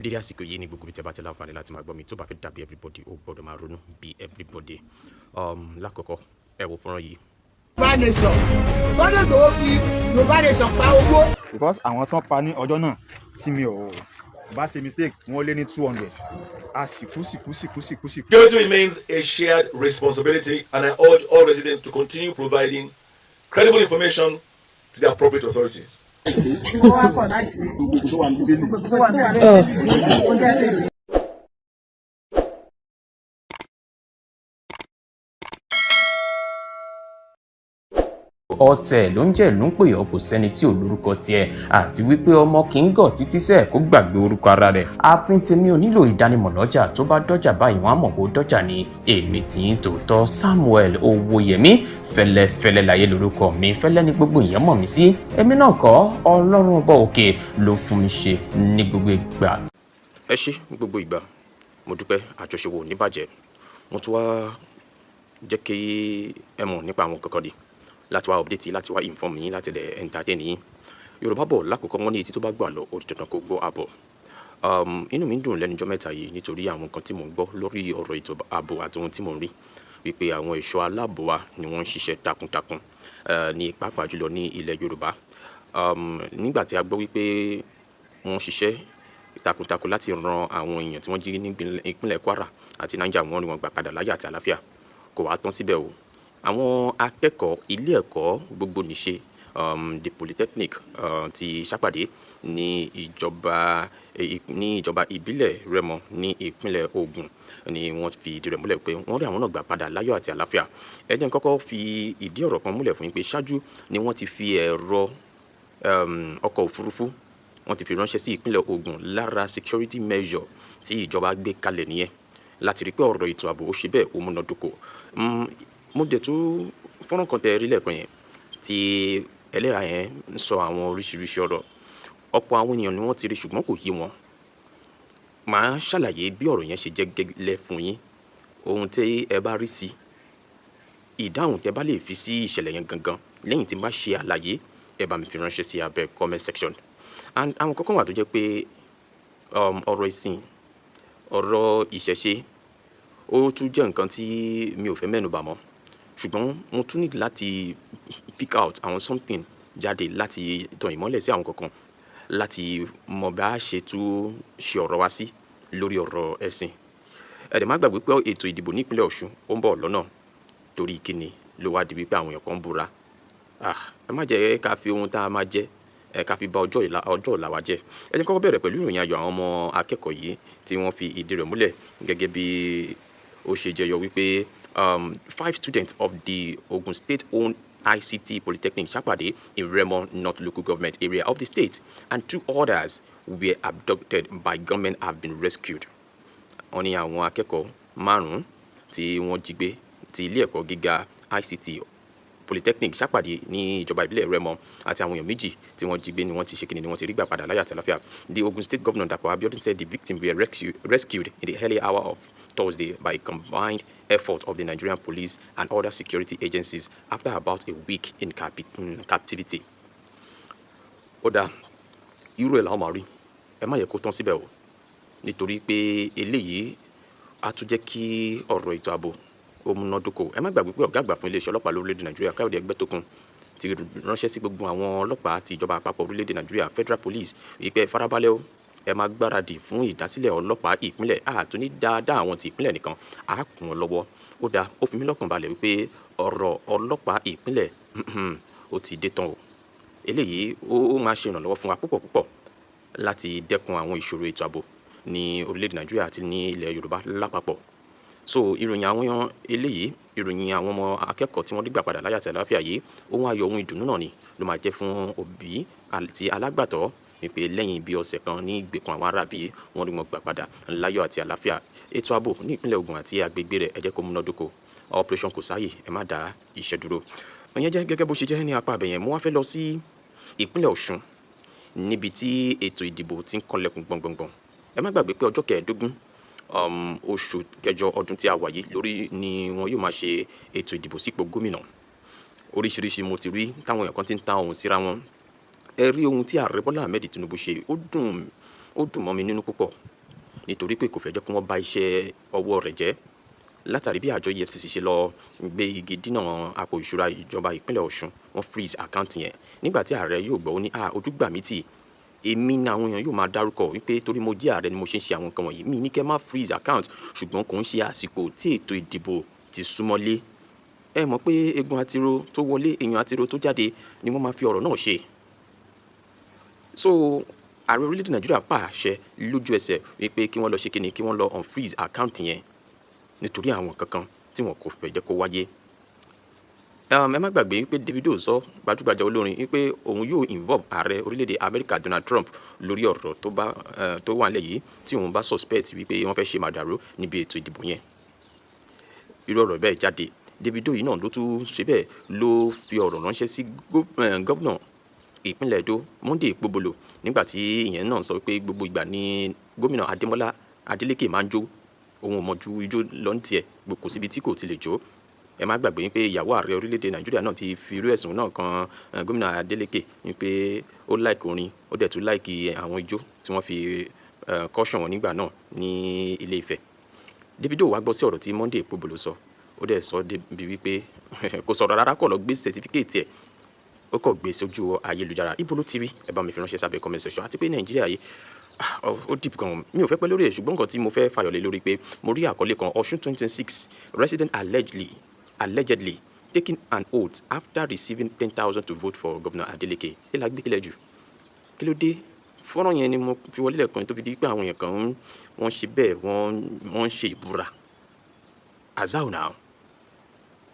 Dédé àsìkò yìí ní gbogbo ibi tí ẹ bá ti láǹfààní láti máa gbọ́ mi. Tó bá fẹ́ dàbí everybody, ó gbọ́dọ̀ máa ronú bí everybody. Lákọ̀ọ́kọ́, ẹ wo fọ́nrán yìí. Yorùbá nation, Sunday Igboho fi Yorùbá nation pa owó. Because àwọn tán pa ní ọjọ́ náà, tí mi ò bá ṣe mistake, wọ́n lé ní 200. A sì kú, sì kú, sì kú, sì kú, sì kú. Security remains a shared responsibility, and I urge all residents to continue providing credible information to the appropriate authorities. Wọ́n wá kọ̀ láìsí gbogbo tó wà níbẹ̀, ó jẹ́ tèmi. Ọ̀tẹ̀ ló ń jẹ́, ló ń pè ọ́, kò sẹ́ni tí ò lórúkọ tiẹ̀, àti wípé ọmọ kì í gọ̀ títí sẹ́ẹ̀ kó gbàgbé orúkọ ara rẹ̀. Ààfin tèmi ò nílò ìdánimọ̀ lọ́jà. Tó bá dọ́jà báyìí, wọ́n á mọ̀ kó dọ́jà ni. Èmi tí ń tòótọ́, Samuel Owóyẹmí Fẹ́lẹ́fẹ́lẹ́ láyé lórúkọ mi. Fẹ́lẹ́ ní gbogbo èèyàn mọ̀ mí sí. Èmi náà kọ́, Ọlọ́run Ọba òkè ló fún mi ṣe ní gbogbo ìgbà. Ẹ ṣé gbogbo ìgbà, mo dúpẹ́. Àjọṣe wo ní bàjẹ́. Mo tún wá jẹ́ kí ẹ mọ̀ nípa àwọn kankan di láti wá update yín, láti wá inform yín, láti lè entertain yín. Yorùbá bọ̀ lákòókò, wọn ní etí tó bá gbà lọ, ó di dandan kó gbọ́ àbọ̀. Inú mi ń dùn lẹ́nu ọjọ́ mẹ́ta yìí nítorí àwọn nǹkan tí mò ń gbọ́ lórí ọ̀rọ̀ ètò ààbò àti ohun tí mò ń rí wípé àwọn ẹ̀ṣọ́ aláàbò wa ni wọ́n ń ṣiṣẹ́ takuntakun, ní pàápàá jùlọ ní ilẹ̀ Yorùbá. Nígbà tí a gbọ́ wípé wọ́n ṣiṣẹ́ takuntakun láti ran àwọn èèyàn tí wọ́n jí ní ìpínlẹ̀ Kwara àti Niger, wọ́n rí wọn gbà padà láyọ̀ àti àlàáfíà. Kò wá tán síbẹ̀ o. Àwọn akẹ́kọ̀ọ́ ilé ẹ̀kọ́ gbogbo nìṣe, the polytechnic ti Ṣàpàdé ní ìjọba ìbílẹ̀ Rẹ́mọ ní ìpínlẹ̀ Ògùn ni wọ́n fi ìdí rẹ̀ múlẹ̀ pé wọ́n rí àwọn náà gbà padà láyọ̀ àti àlàáfíà. Ẹ jẹ́ n kọ́kọ́ fi ìdí ọ̀rọ̀ kan múlẹ̀ fún yín pé ṣáájú ni wọ́n ti fi ẹ̀rọ ọkọ̀ òfurufú, wọ́n ti fi ránṣẹ́ sí ìpínlẹ̀ Ògùn. Lára security measure tí ìjọba gbé kalẹ̀ nìyẹn láti rí pé ọ̀rọ̀ ètò ààbò ó ṣe bẹ́ẹ̀, ó múnádóko. Mo dẹ̀ tún fọ́nrán kan tẹ rí lẹ́ẹ̀kan yẹn tí ẹlẹ́hà yẹn ń sọ àwọn oríṣiríṣi ọ̀rọ̀. Ọ̀pọ̀ àwọn ènìyàn ni wọ́n ti rí, ṣùgbọ́n kò yé wọn. Màá ṣàlàyé bí ọ̀rọ̀ yẹn ṣe jẹ́ gẹ́lẹ́ fún yín. Ohun tí ẹ bá rí sí ìdáhùn tẹ bá lè fi sí ìṣẹ̀lẹ̀ yẹn gangan lẹ́yìn tí n bá ṣe àlàyé, ẹ bá mi fi ránṣẹ́ sí abẹ́ comment section. And àwọn kankan wà tó jẹ́ pé ọ̀rọ̀ ìsìn, ọ̀rọ̀ ìṣẹ̀ṣe, ó tún jẹ́ nǹkan tí mi ò fẹ́ mẹ́nu bà mọ́, ṣùgbọ́n mo tún need láti pick out àwọn something jáde láti tan ìmọ́lẹ̀ sí àwọn kankan láti mọ bá a ṣe tún ṣe ọ̀rọ̀ wa sí lórí ọ̀rọ̀ ẹ̀sìn. Ẹ dẹ̀ má gbàgbé pé ètò ìdìbò ní ìpínlẹ̀ Ọ̀ṣun ó ń bọ̀ lọ́nà. Torí kíni ló wá di wípé àwọn èèyàn kan ń búra? Ah, ẹ má jẹ́ ká fi ohun tá a máa jẹ ẹ ká fi bà ọjọ́ ọ̀la wa jẹ́. Ẹ jẹ́ kọ́kọ́ bẹ̀rẹ̀ pẹ̀lú ìròyìn ayọ̀ àwọn ọmọ akẹ́kọ̀ọ́ yìí tí wọ́n fi ìdí rẹ̀ múlẹ̀ gẹ́gẹ́ bí ó ṣe jẹyọ wípé five students of the Ogun State-owned ICT Polytechnic Sapade in Remo North Local Government Area of the state and two others were abducted by gunmen have been rescued. Wọ́n ní àwọn akẹ́kọ̀ọ́ márùn-ún tí wọ́n jí gbé ti ilé ẹ̀kọ́ gíga ICT Polytechnic Sapade ní ìjọba ìbílẹ̀ Rẹ́mọ àti àwọn èèyàn méjì tí wọ́n jí gbé ni wọ́n ti ṣe kíni, ni wọ́n ti rí gbà padà láyọ̀ àti àlàáfíà. The Ogun State Governor Dapo Abiodun said the victims were rescued in the early hour of Thursday by a combined effort of the Nigerian police and other security agencies after about a week in captivity. Ó dáa, irú ẹ̀ làwọn máa rí. Ẹ má yẹ kó tán síbẹ̀ o, nítorí pé eléyìí á tún jẹ́ kí ọ̀rọ̀ ètò ààbò ó múnádóko. Ẹ má gbàgbé pé ọ̀gá àgbà fún iléeṣẹ́ ọlọ́pàá lórílẹ̀‐èdè Nàìjíríà, Káyọ̀dé Ẹgbẹ́tókun, ti ránṣẹ́ sí gbogbo àwọn ọlọ́pàá ti ìjọba àpapọ̀ orílẹ̀‐èdè Nàìjíríà, Federal Police, wípé ẹ farabalẹ̀ o, ẹ máa gbáradì fún ìdásílẹ̀ ọlọ́pàá ìpínlẹ̀. Àtúní dáadáa, àwọn ti ìpínlẹ̀ nìkan á kún wọn lọ́wọ́. Ó dáa, ó fi mí lọ́kàn balẹ̀ wípé ọ̀rọ̀ ọlọ́pàá ìpínlẹ̀ ó ti dé tán o. Eléyìí ó máa ṣe ìrànlọ́wọ́ fún wa púpọ̀ púpọ̀ láti dẹ́kun àwọn ìṣòro ètò ààbò ní orílẹ̀-èdè Nàìjíríà àti ní ilẹ̀ Yorùbá lápapọ̀. So ìròyìn àwọn eléyìí, ìròyìn àwọn ọmọ akẹ́kọ̀ọ́ tí wọ́n rí gbà padà láyọ̀ àti àlàáfíà yìí, ohun ayọ̀, ohun ìdùnnú náà ni ló máa jẹ́ fún òbí àti alágbàtọ́ wípé lẹ́yìn bí ọ̀sẹ̀ kan ní ìgbèkùn àwọn aráabí, wọ́n rí wọn gbà padà láyọ̀ àti àlàáfíà. Ètò ààbò ní ìpínlẹ̀ Ògùn àti agbègbè rẹ̀, ẹ jẹ́ kó múnádóko. Operation kò sáàyè, ẹ má dá iṣẹ́ dúró. Ìyẹn jẹ́ gẹ́gẹ́ bó ṣe jẹ́ ní apá abẹ̀yẹn. Mo wá fẹ́ lọ sí ìpínlẹ̀ Ọ̀ṣun níbi tí ètò ìdìbò ti ń kanlẹ̀kùn gbọ̀ngbọ̀ngbọ̀n. Ẹ má gbàgbé pé ọjọ́ 15 oṣù kẹjọ ọdún tí a wà yìí lórí ni wọn yóò máa ṣe ètò ìdìbò sípò gómìnà. Oríṣiríṣi mo ti rí táwọn èèyàn kan ti ń ta ohùn síra wọn. Ẹ rí ohun tí ààrẹ Bọ́lá Ahmed Tinubu ṣe, ó dùn, ó Ó dùn mọ́ mi nínú púpọ̀, nítorí pé kò fẹ́ jẹ́ kí wọ́n bà iṣẹ́ ọwọ́ rẹ̀ jẹ́, látàrí bí àjọ EFCC ṣe lọ gbé igi dínà àpò ìṣúra ìjọba ìpínlẹ̀ Ọ̀ṣun. Wọ́n freeze account yẹn. Nígbà tí ààrẹ yóò gbọ́, ó ní, "Ah, ojú gbà mí tì, èmi ní àwọn èèyàn yóò máa dárúkọ wípé torí mo jẹ́ ààrẹ ni mo ṣe ń ṣe àwọn nǹkan wọ̀nyí. Mi ní kẹ́ má freeze account, ṣùgbọ́n kò ń ṣe àsìkò tí ètò ìdìbò ti súnmọ́lé." Ẹ mọ̀ pé egun àtiro tó wọlé, èèyàn àtiro tó jáde ni wọ́n máa fi ọ̀rọ̀ náà ṣe. So ààrẹ orílẹ̀-èdè Nàìjíríà pàṣẹ lójú ẹsẹ̀ wípé kí wọ́n lọ ṣe kíni, kí wọ́n lọ unfreeze account yẹn, nítorí àwọn kankan tí wọn kò fẹ́ jẹ́ kó wáyé. Ẹ má gbàgbé wípé Davido sọ, gbajúgbajà olórin, wípé òun yóò involve ààrẹ orílẹ̀-èdè Amẹ́ríkà Donald Trump lórí ọ̀rọ̀ tó bá tó wà nílẹ̀ yìí, tí òun bá suspect wípé wọ́n fẹ́ ṣe màdàrú níbi ètò ìdìbò yẹn. Irú ọ̀rọ̀ bẹ́ẹ̀ jáde. Davido yìí náà ló tún ṣe bẹ́ẹ̀, ló fi ọ̀rọ̀ ránṣẹ́ sí gómìnà ìpínlẹ̀ Edo, Monday Okpebholo, nígbà tí ìyẹn náà sọ pé gbogbo ìgbà ní gómìnà Adémọ́lá Adélékè máa ń jó, òun ò mọ̀ ju ijó lọ ní tiẹ̀, kò síbi tí kò ti lè jó. Ẹ má gbàgbé pé ìyàwó ààrẹ orílẹ̀-èdè Nàìjíríà náà ti fi irú ẹ̀sùn náà kan gómìnà Adélékè, wípé ó like orin, ó dẹ̀ tún like àwọn ijó tí wọ́n fi caution wọn nígbà náà ní Ilé Ifẹ̀. Davido wá gbọ́ sí ọ̀rọ̀ tí Monday Okpebholo sọ, ó dẹ̀ sọ débi wípé kò sọ̀rọ̀ rárá, kò lọ gbé certificate ẹ̀, ó kàn gbé sójú ayélujára. Ibo ló ti rí? Ẹ bá mi fi ránṣẹ́ sábẹ́ comment section. Àti pé Nàìjíríà yìí, ó deep gan. Mi ò fẹ́ pẹ́ lórí ẹ̀, ṣùgbọ́n nǹkan tí mo fẹ́ fàyọ̀lé lórí pé mo rí àkọlé kan: Ọ̀ṣun 2026 resident allegedly taking an oath after receiving 10,000 to vote for Governor Adeleke. Kí la gbé kílẹ̀ jù? Kí ló dé? Fọ́nrán yẹn ni mo fi wọlé lẹ́ẹ̀kan tó fi di pé àwọn èèyàn kan, wọ́n ṣe bẹ́ẹ̀, wọ́n ń ṣe ìbúra azao now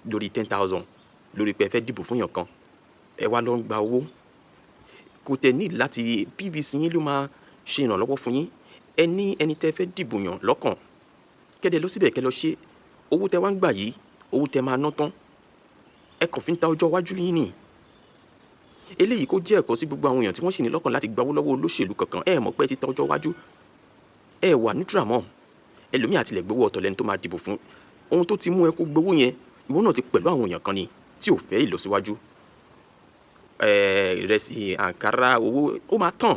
lórí 10,000, lórí pé ẹ fẹ́ dìbò fún èèyàn kan. Ẹ wá lọ ń gba owó. Kò tẹ̀ ní láti PVC yín ló máa ṣe ìrànlọ́wọ́ fún yín. Ẹ ní ẹni tẹ́ fẹ́ dìbò yàn lọ́kàn, kẹ́dẹ̀ lọ síbẹ̀, kẹ́ lọ ṣe. Owó tẹ́ wá ń gbà yìí, owó tẹ́ máa ná tán, ẹ kàn fi ń ta ọjọ́ iwájú yín ni. Eléyìí kó jẹ́ ẹ̀kọ́ sí gbogbo àwọn èèyàn tí wọ́n sì ní lọ́kàn láti gbawó lọ́wọ́ olóṣèlú kankan. Ẹ mọ̀ pé ẹ ti ta ọjọ́ iwájú, ẹ wà neutral mọ́. Ẹlòmíì àtilẹ̀ gbowó, ọ̀tọ̀ lẹni tó máa dìbò fún. Ohun tó ti mú ẹ kó gbowó yẹn, ìwọ náà ti pẹ̀lú àwọn èèyàn kan ni tí ò fẹ́ ìlọsíwájú. Ìrẹsì, àǹkárá, owó ó máa tàn.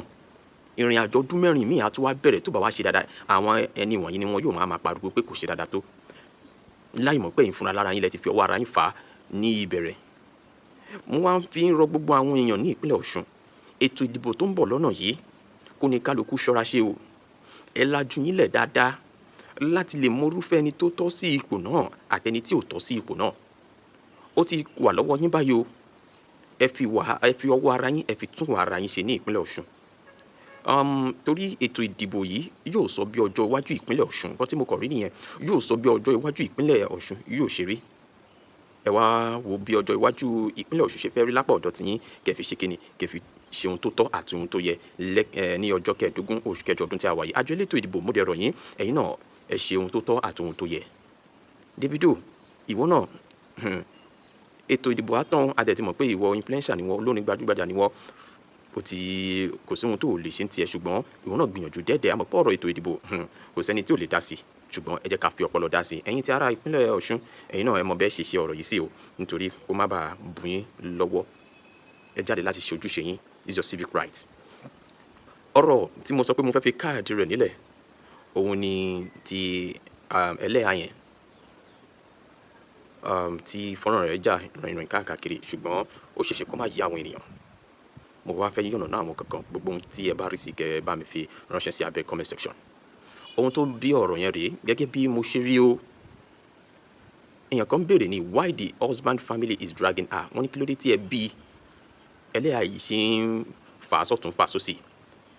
Ìrìn àjò ọdún 4 míì á tún wá bẹ̀rẹ̀. Tó bá wá ṣe dáadáa, àwọn ẹni wọ̀nyí ni wọn yóò máa pariwo pé kò ṣe dáadáa tó, láì mọ̀ pé ẹ̀yin fúnra lára yín lẹ ti fi ọwọ́ ara yín fà á ní ìbẹ̀rẹ̀. Mo wá ń fi ń rọ gbogbo àwọn èèyàn ní ìpínlẹ̀ Ọ̀ṣun, ètò ìdìbò tó ń bọ̀ lọ́nà yìí, kó ní kálukú ṣọ́ra ṣe o. Ẹ lajú yín lẹ̀ dáadáa láti lè mọrúfẹ́ ẹni tó tọ́ sí ipò náà àtẹni tí ò tọ́ sí ipò náà. Ó ti wà lọ́wọ́ yín báyìí o. Ẹ fi ọwọ́ ara yín, ẹ fi tún ara yín ṣe ní ìpínlẹ̀ Ọ̀ṣun, torí ètò ìdìbò yìí yóò sọ bí ọjọ́ iwájú ìpínlẹ̀ Ọ̀ṣun, nǹkan tí mo kàn rí nìyẹn, yóò sọ bí ọjọ́ iwájú ìpínlẹ̀ Ọ̀ṣun yóò ṣe rí. Ẹ wá wo bí ọjọ́ iwájú ìpínlẹ̀ Ọ̀ṣun ṣe fẹ́ rí lápá ọ̀dọ̀ tiyín, kẹ́ fi ṣe kíni, kẹ́ fi ṣe ohun tó tọ́ àti ohun tó yẹ ní ọjọ́ 15 oṣù kẹjọ ọdún tí a wà yìí. Àjọ elétò ìdìbò, mo dẹ̀ rọ̀ yín, ẹ̀yin náà ẹ ṣe ohun tó tọ́ àti ohun tó yẹ. Davido, ìwọ náà, ètò ìdìbò àtàn adẹ̀ ti mọ̀ pé ìwọ influencer ni wọ́n, olórin gbajúgbajà ni wọ́n, kò tí kò sí ohun tó lè ṣe ń tiẹ̀, ṣùgbọ́n ìwọ náà gbìyànjú dẹ́dẹ̀. Àmọ́ pé ọ̀rọ̀ ètò ìdìbò, kò sẹ́ni tí ò lè dá sí, ṣùgbọ́n ẹ jẹ́ ká fi ọpọlọ dá sí. Ẹ̀yin tí ará ìpínlẹ̀ Ọ̀ṣun, ẹ̀yin náà ẹ mọ̀ bẹ́ẹ̀ ṣe ṣe ọ̀rọ̀ yìí sí o, nítorí kó má bàa bù yín lọ́wọ́. Ẹ jáde láti ṣe ojúṣe yín, is your civic right. Ọ̀rọ̀ tí mo sọ pé mo fẹ́ fi káàdì rẹ̀ nílẹ̀, òun ni ti ẹlẹ́hà yẹn tí fọ́nrán rẹ̀ jà rìnrìn káàkiri, ṣùgbọ́n ó ṣeéṣe kó má yé àwọn ènìyàn. Mo wá fẹ́ yànnàná àwọn kankan. Gbogbo ohun tí ẹ bá rí sí, kẹ́ ẹ bá mi fi ránṣẹ́ sí abẹ́ comment section. Ohun tó bí ọ̀rọ̀ yẹn rèé, gẹ́gẹ́ bí mo ṣe rí o. Èèyàn kan béèrè ní, "Why the husband family is dragging her?" Wọ́n ní kí ló dé tí ẹ bí ẹlẹ́hà yìí ṣe ń fà á sọ́tún, fà á sósì?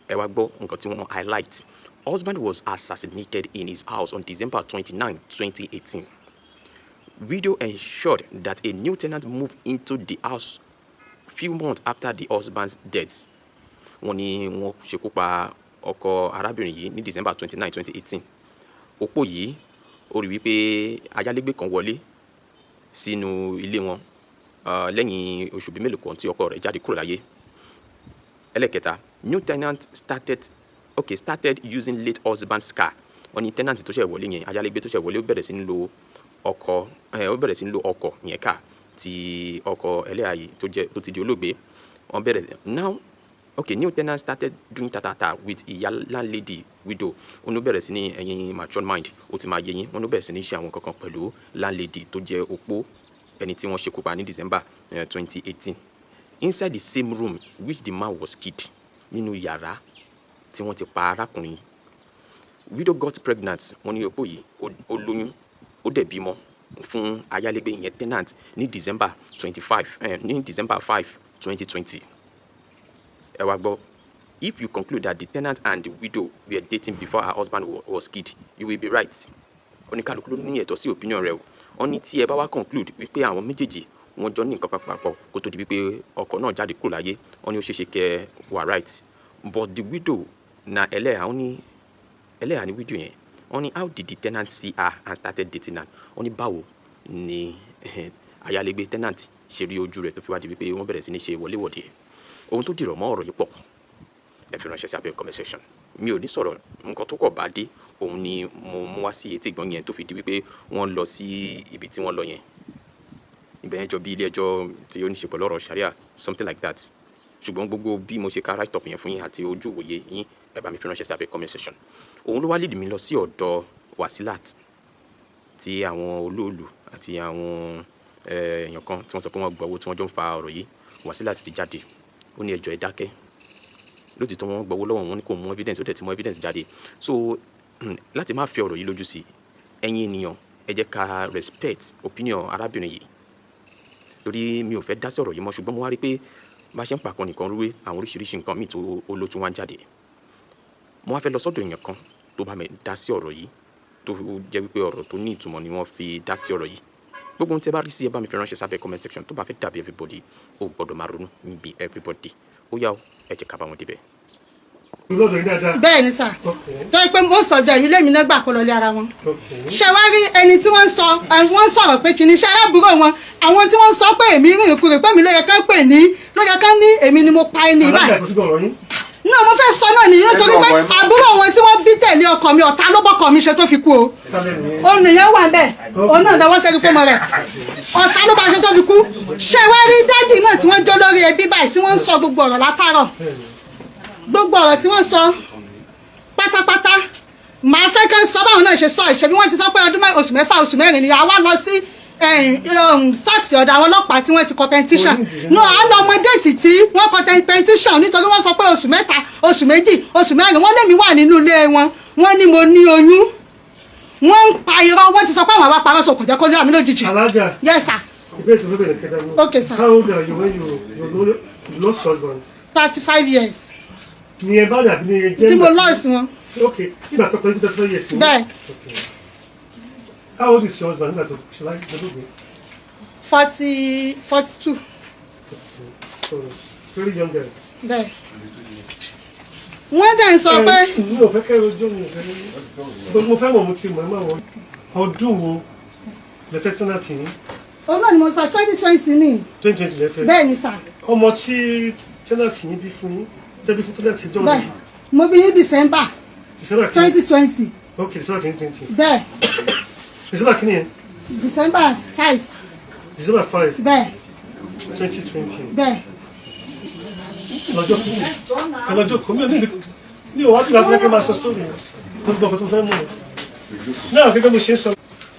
Ẹ wá gbọ́ nǹkan tí wọ́n highlight. Husband was assassinated in his house on December 29, 2018. Widow ensured that a new tenant moved into the house few months after the husband's death. Wọ́n ní wọ́n ṣekú pa ọkọ arábìnrin yìí ní December 29, 2018. Opó yìí, ó rí wípé ayálégbé kan wọlé sínú ilé wọn lẹ́yìn oṣù bíi mélòó kan tí ọkọ rẹ̀ jáde kúrò láyé. Ẹlẹ́kẹta, new tenant started using late husband's car. Wọ́n ní tenant tó ṣẹ̀ wọlé yẹn, ayálégbé tó ṣẹ̀ wọlé, ó bẹ̀rẹ̀ sí ní lo ọkọ̀ yẹn, car ti ọkọ ẹlẹ́hà yìí tó jẹ́ tó ti di olóògbé. Wọ́n bẹ̀rẹ̀ now. Okay, new tenant started doing tatata with ìyá landlady widow. Ó ní bẹ̀rẹ̀ sí ní, ẹ̀yin mature mind, ó ti máa yé yín. Wọ́n ní bẹ̀rẹ̀ sí ní ṣe àwọn kankan pẹ̀lú landlady tó jẹ́ opó, ẹni tí wọ́n ṣekú pa ní December 2018, inside the same room which the man was killed, nínú yàrá tí wọ́n ti pa arákùnrin. Widow got pregnant. Wọ́n ní opó yìí ó lóyún, ó dẹ̀ bímọ fún ayálégbé yẹn, tenant, ní December 25, ní December 5, 2020. Ẹ wá gbọ́: if you conclude that the tenant and the widow were dating before her husband was killed, you will be right. Oníkálukú ló ní ẹ̀tọ́ sí opinion rẹ̀ o. Wọ́n ní tí ẹ bá wá conclude wípé àwọn méjèèjì wọ́n jọ ní nǹkan papọ̀ kó tó di wípé ọkọ náà jáde kúrò láyé, wọ́n ní ó ṣeéṣe kẹ́ ẹ wà right. But the widow na ẹlẹ́hà. Wọ́n ní ẹlẹ́hà ní widow yẹn. Wọ́n ní how did the tenant see her and started dating her? Wọ́n ní báwo ni ayálégbé, tenant, ṣe rí ojú rẹ̀ tó fi wá di wípé wọ́n bẹ̀rẹ̀ sí ní ṣe wọléwọ̀de? Ohun tó dìrọ̀ mọ́ ọ̀rọ̀ yìí pọ̀. Ẹ fi ránṣẹ́ sí abẹ́ comment section. Mi ò ní sọ̀rọ̀. Nǹkan tó kọ̀ bá dé, òun ni mo mú wá sí etí ìgbọ́n yẹn tó fi di wípé wọ́n lọ sí ibi tí wọ́n lọ yẹn. Ibẹ̀ yẹn jọ bí ilé ẹjọ́ tí ó ní ṣe pẹ̀lú ọ̀rọ̀ sharia, something like that. Ṣùgbọ́n gbogbo bí mo ṣe ka write up yẹn fún yín àti ojú ìwòye yín, ẹ bá mi fi ránṣẹ́ sí abẹ́ comment section. Òun ló wá lead mi lọ sí ọ̀dọ̀ Wasilat, tí àwọn olóòlù àti àwọn èèyàn kan tí wọ́n sọ pé wọ́n gbọ́ owó tí wọ́n jọ ń fa ọ̀rọ̀ yìí. Wasilat ti jáde, ó ní ẹjọ́, ẹ dákẹ́. Lótìtọ́ wọ́n gbowó lọ́wọ́ wọn, ní kò mú evidence, ó dẹ̀ ti mú evidence jáde. So láti má fi ọ̀rọ̀ yìí lójú sí, ẹ̀yin ènìyàn, ẹ jẹ́ ká respect opinion arábìnrin yìí, torí mi ò fẹ́ dá sí ọ̀rọ̀ yìí mọ́. Ṣùgbọ́n mo wá rí pé bá ṣe ń pàkan nìkan rúwé, àwọn oríṣiríṣi nǹkan míì tó ó ló tún wá ń jáde. Mo wá fẹ́ lọ sọ́dọ̀ èèyàn kan tó bá mi dá sí ọ̀rọ̀ yìí, tó jẹ́ wípé ọ̀rọ̀ tó ní ìtumọ̀ ni wọ́n fi dá sí ọ̀rọ̀ yìí. Gbogbo ohun tí ẹ bá rí sí, ẹ bá mi fi ránṣẹ́ sábẹ́ comment section. Tó bá fẹ́ dàbí everybody, ó gbọ́dọ̀ máa ronú níbi everybody. Ó yá o, ẹ jẹ́ ká bá wọn débẹ̀. Lọ́dọ̀ yín dáadáa. Bẹ́ẹ̀ ni sà, tó yẹ pé most of them, ilé mi náà gbà kó lọ lé ara wọn. Ṣé wá rí ẹni tí wọ́n ń sọ, wọ́n ń sọ̀rọ̀ pé kìíní ṣe arábùrò wọn, àwọn tí wọ́n ń sọ pé èmi rìnrìn kúrò, pé mi ló yẹ kán pè ní, ló yẹ kán ní èmi ni mo pa ẹni Alájà, báyìí. kò síbi ọ̀rọ̀ yín. Náà mo fẹ́ sọ náà nìyí, nítorí pé àbúrò wọn tí wọ́n bí tẹ̀lé ọkọ mi, ọ̀tá ló bọ́kọ mi ṣe tó fi kú o. Sálẹ̀ nìyẹn. Òun nìyẹn wà bẹ́ẹ̀, òun náà lọ́wọ́ sẹ́ni fún ọmọ rẹ̀, ọ̀tá ló bá ṣe tó fi kú. Ṣé wá rí daddy náà tí wọ́n jó lórí ẹbí báyìí, tí wọ́n ń sọ gbogbo ọ̀rọ̀ látàárọ̀, gbogbo ọ̀rọ̀ tí wọ́n sọ pátápátá, màá fẹ́ kán sọ báwọn náà ṣe sọ. Ìṣẹ́bí wọ́n ti sọ pé ọdún oṣù 6, oṣù 4 ni àwa lọ sí SARS, ọ̀dọ̀ àwọn ọlọ́pàá tí wọ́n ti kọ petition no. À ń lọ ọmọ date tí wọ́n kọ petition, nítorí wọ́n sọ pé oṣù 3, oṣù 2, oṣù 4. Wọ́n lé mi wà nínú ilé wọn, wọ́n ní mo ní oyún. Wọ́n ń pa irọ́. Wọ́n ti sọ pé àwọn àwa parọ́, sọ kò jẹ́ kó lé àmì lójijì. Alájà. Yes sir. Ìbéèrè tó fẹ́ bẹ̀rẹ̀ kẹta ni. Okay, sir. How old are you when you lost husband? 35 years. Ní ẹ bá dàbí ní ẹ jẹ́. Tí mo lost wọn. Ok, nígbà tó kọjú 35 years ni. Bẹ́ẹ̀. Okay. How old is your husband nígbà tó ṣe láyé lọ́dọ̀gbẹ́? 40, 42. So very young girl. Bẹ́ẹ̀, wọ́n dẹ̀ ń sọ pé Mi ò fẹ́ kẹ́ ojú mi ò fẹ́, mo fẹ́ mọ̀, mo ti mọ̀, ẹ má wọ. Ọdún wo lẹ fẹ́ tenant yín? Òun náà ni mo sọ, 2020 ni. 2020 lẹ fẹ́? Bẹ́ẹ̀ ni sà. Ọmọ tí tenant yín bí fún yín, tẹ́bí fún tenant jọ́? Bẹ́ẹ̀, mo bí ní December. December kìíní? 2020. Ok, December 2020. Bẹ́ẹ̀. December kìíní yẹn? December 5. December 5? Bẹ́ẹ̀. 2020? Bẹ́ẹ̀. Lọ́jọ́ kú ẹ, lọ́jọ́ kú mi ò ní ní ò wá bí láti fẹ́ kí n máa sọ sórí yẹn. Gbogbo ọkọ̀ tó fẹ́ mú un náà, gẹ́gẹ́ bó ṣe ń sọ,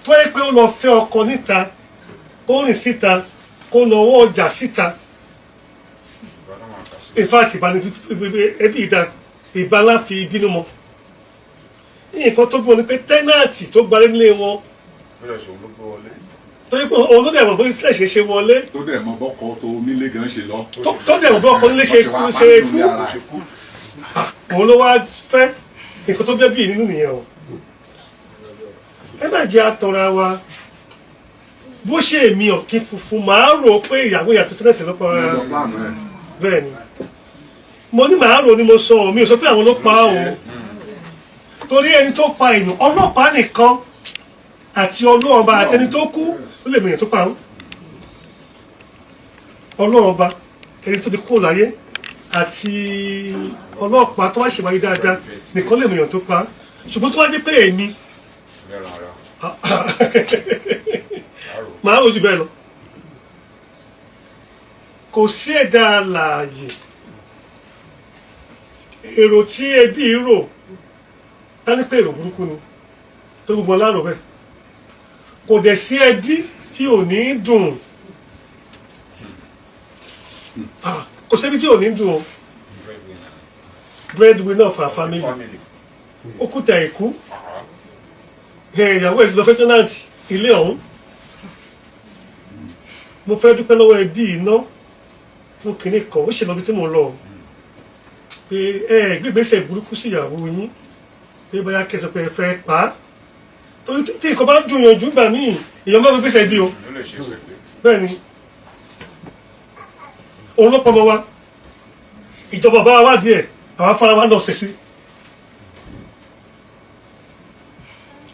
tó yẹ pé ó lọ fẹ́ ọkọ níta, kó rìn síta, kó lọ ọwọ́ ọjà síta, in fact, ìbáni ẹbí ìdá ìbálá fi bínú mọ. Nǹkan tó gbọ́n ni pé tenant tó gbalé nílé wọn, tó yẹ pé òun ló dẹ̀ mọ̀ bóyá tilẹ̀ ṣe ṣe wọlé, tó dẹ̀ mọ bọ́kọ tó nílé gan ṣe lọ. Tó dẹ̀ mọ̀ bí ọkọ nílé ṣe kú ṣe kú, òun ló wá fẹ́. Nǹkan tó bẹ́ẹ̀ bí nínú nìyẹn o. Ẹ má jẹ́ àtọ̀ra wa. Bó ṣe èmi ọ̀kín funfun, màá rò pé ìyàwó ìyàtọ̀ tenant ló pa. Bẹ́ẹ̀ ni mo ní màá rò ni mo sọ ọ́, mi ò sọ pé àwọn ló pa o, torí ẹni tó pa èèyàn, ọlọ́pàá nìkan àti ọlọ́ọ̀ba àtẹni tó kú ó lè mìíràn tó pa òun. Ọlọ́ọ̀ba, ẹni tó ti kú láyé, àti ọlọ́pàá tó wá ṣèwádìí dáadáa nìkan lè mìíràn tó pa. Ṣùgbọ́n tó wá jẹ́ pé èmi, màá rojú bẹ́ẹ̀ lọ. Kò sí ẹ̀dá alààyè Èrò tí ẹbí rò tá ní pé èrò burúkú ni tó gbogbo ọlárò bẹ́ẹ̀. Kò dẹ̀ sí ẹbí tí ò ní dùn. Ah, kò sẹ́bí tí ò ní dùn o. Breadwinner of our family ó kú tẹ̀ ìkú, ìyàwó ẹ̀ sì lọ fẹ́ tenant ilé ọ̀hún. Mo fẹ́ dúpẹ́ lọ́wọ́ ẹbí iná fún kinní kan ó ṣe lọ́bi tí mo lọ o, pé ẹ gbégbèsè burúkú sí ìyàwó yín, pé bóyá kẹsàn pé ẹ fẹ́ pa á, torí tí nǹkan bá dùn yànjú gbà míì, èèyàn máa gbégbèsè bí o. Bẹ́ẹ̀ ni, òun ló pọmọ wa. Ìjọba bá wa wádìí ẹ̀, àwa fara wa náà ṣe sí,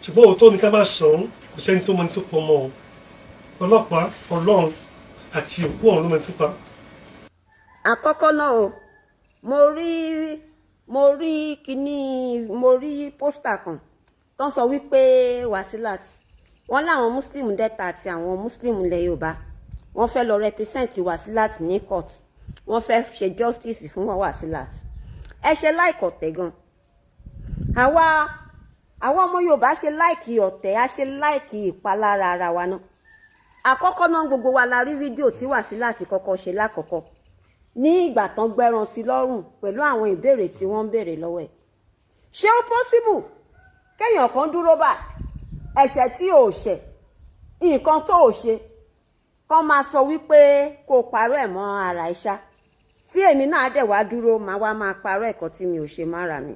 ṣùgbọ́n òótọ́ ni ká má sọ ọ́n. Kò sẹ́ni tó mọ ní tó pọmọ o. Ọlọ́pàá, Ọlọ́run àti òkú ọ̀run ló mọ ní tó pa. Àkọ́kọ́ náà o, mo rí kíní, mo rí poster kan tó ń sọ wípé Wasilat, wọ́n láwọn Muslim Delta àti àwọn Muslim ilẹ̀ Yorùbá, wọ́n fẹ́ lọ represent Wasilat ní court, wọ́n fẹ́ ṣe justice fún Wasilat. Ẹ ṣe like ọ̀tẹ̀ gan. Àwa ọmọ Yorùbá ṣe like ọ̀tẹ̀, a ṣe like ìpalára ara wa náà. Àkọ́kọ́ náà, gbogbo wa la rí fídíò tí Wasilat kọ́kọ́ ṣe lákọ̀ọ́kọ́ ní ìgbà tán gbẹ́ran sí lọ́rùn pẹ̀lú àwọn ìbéèrè tí wọ́n ń béèrè lọ́wọ́ ẹ̀. Ṣé ó possible kéèyàn kan dúró bá ẹ̀ṣẹ̀ tí ò ṣẹ̀, nǹkan tó ò ṣe, kán máa sọ wípé kó o parọ́ ẹ̀ mọ́ ara ẹ̀ ṣá, tí èmi náà dẹ̀ wá dúró, máa wá máa parọ́ ẹ̀kọ́ tí mi ò ṣe mára mi?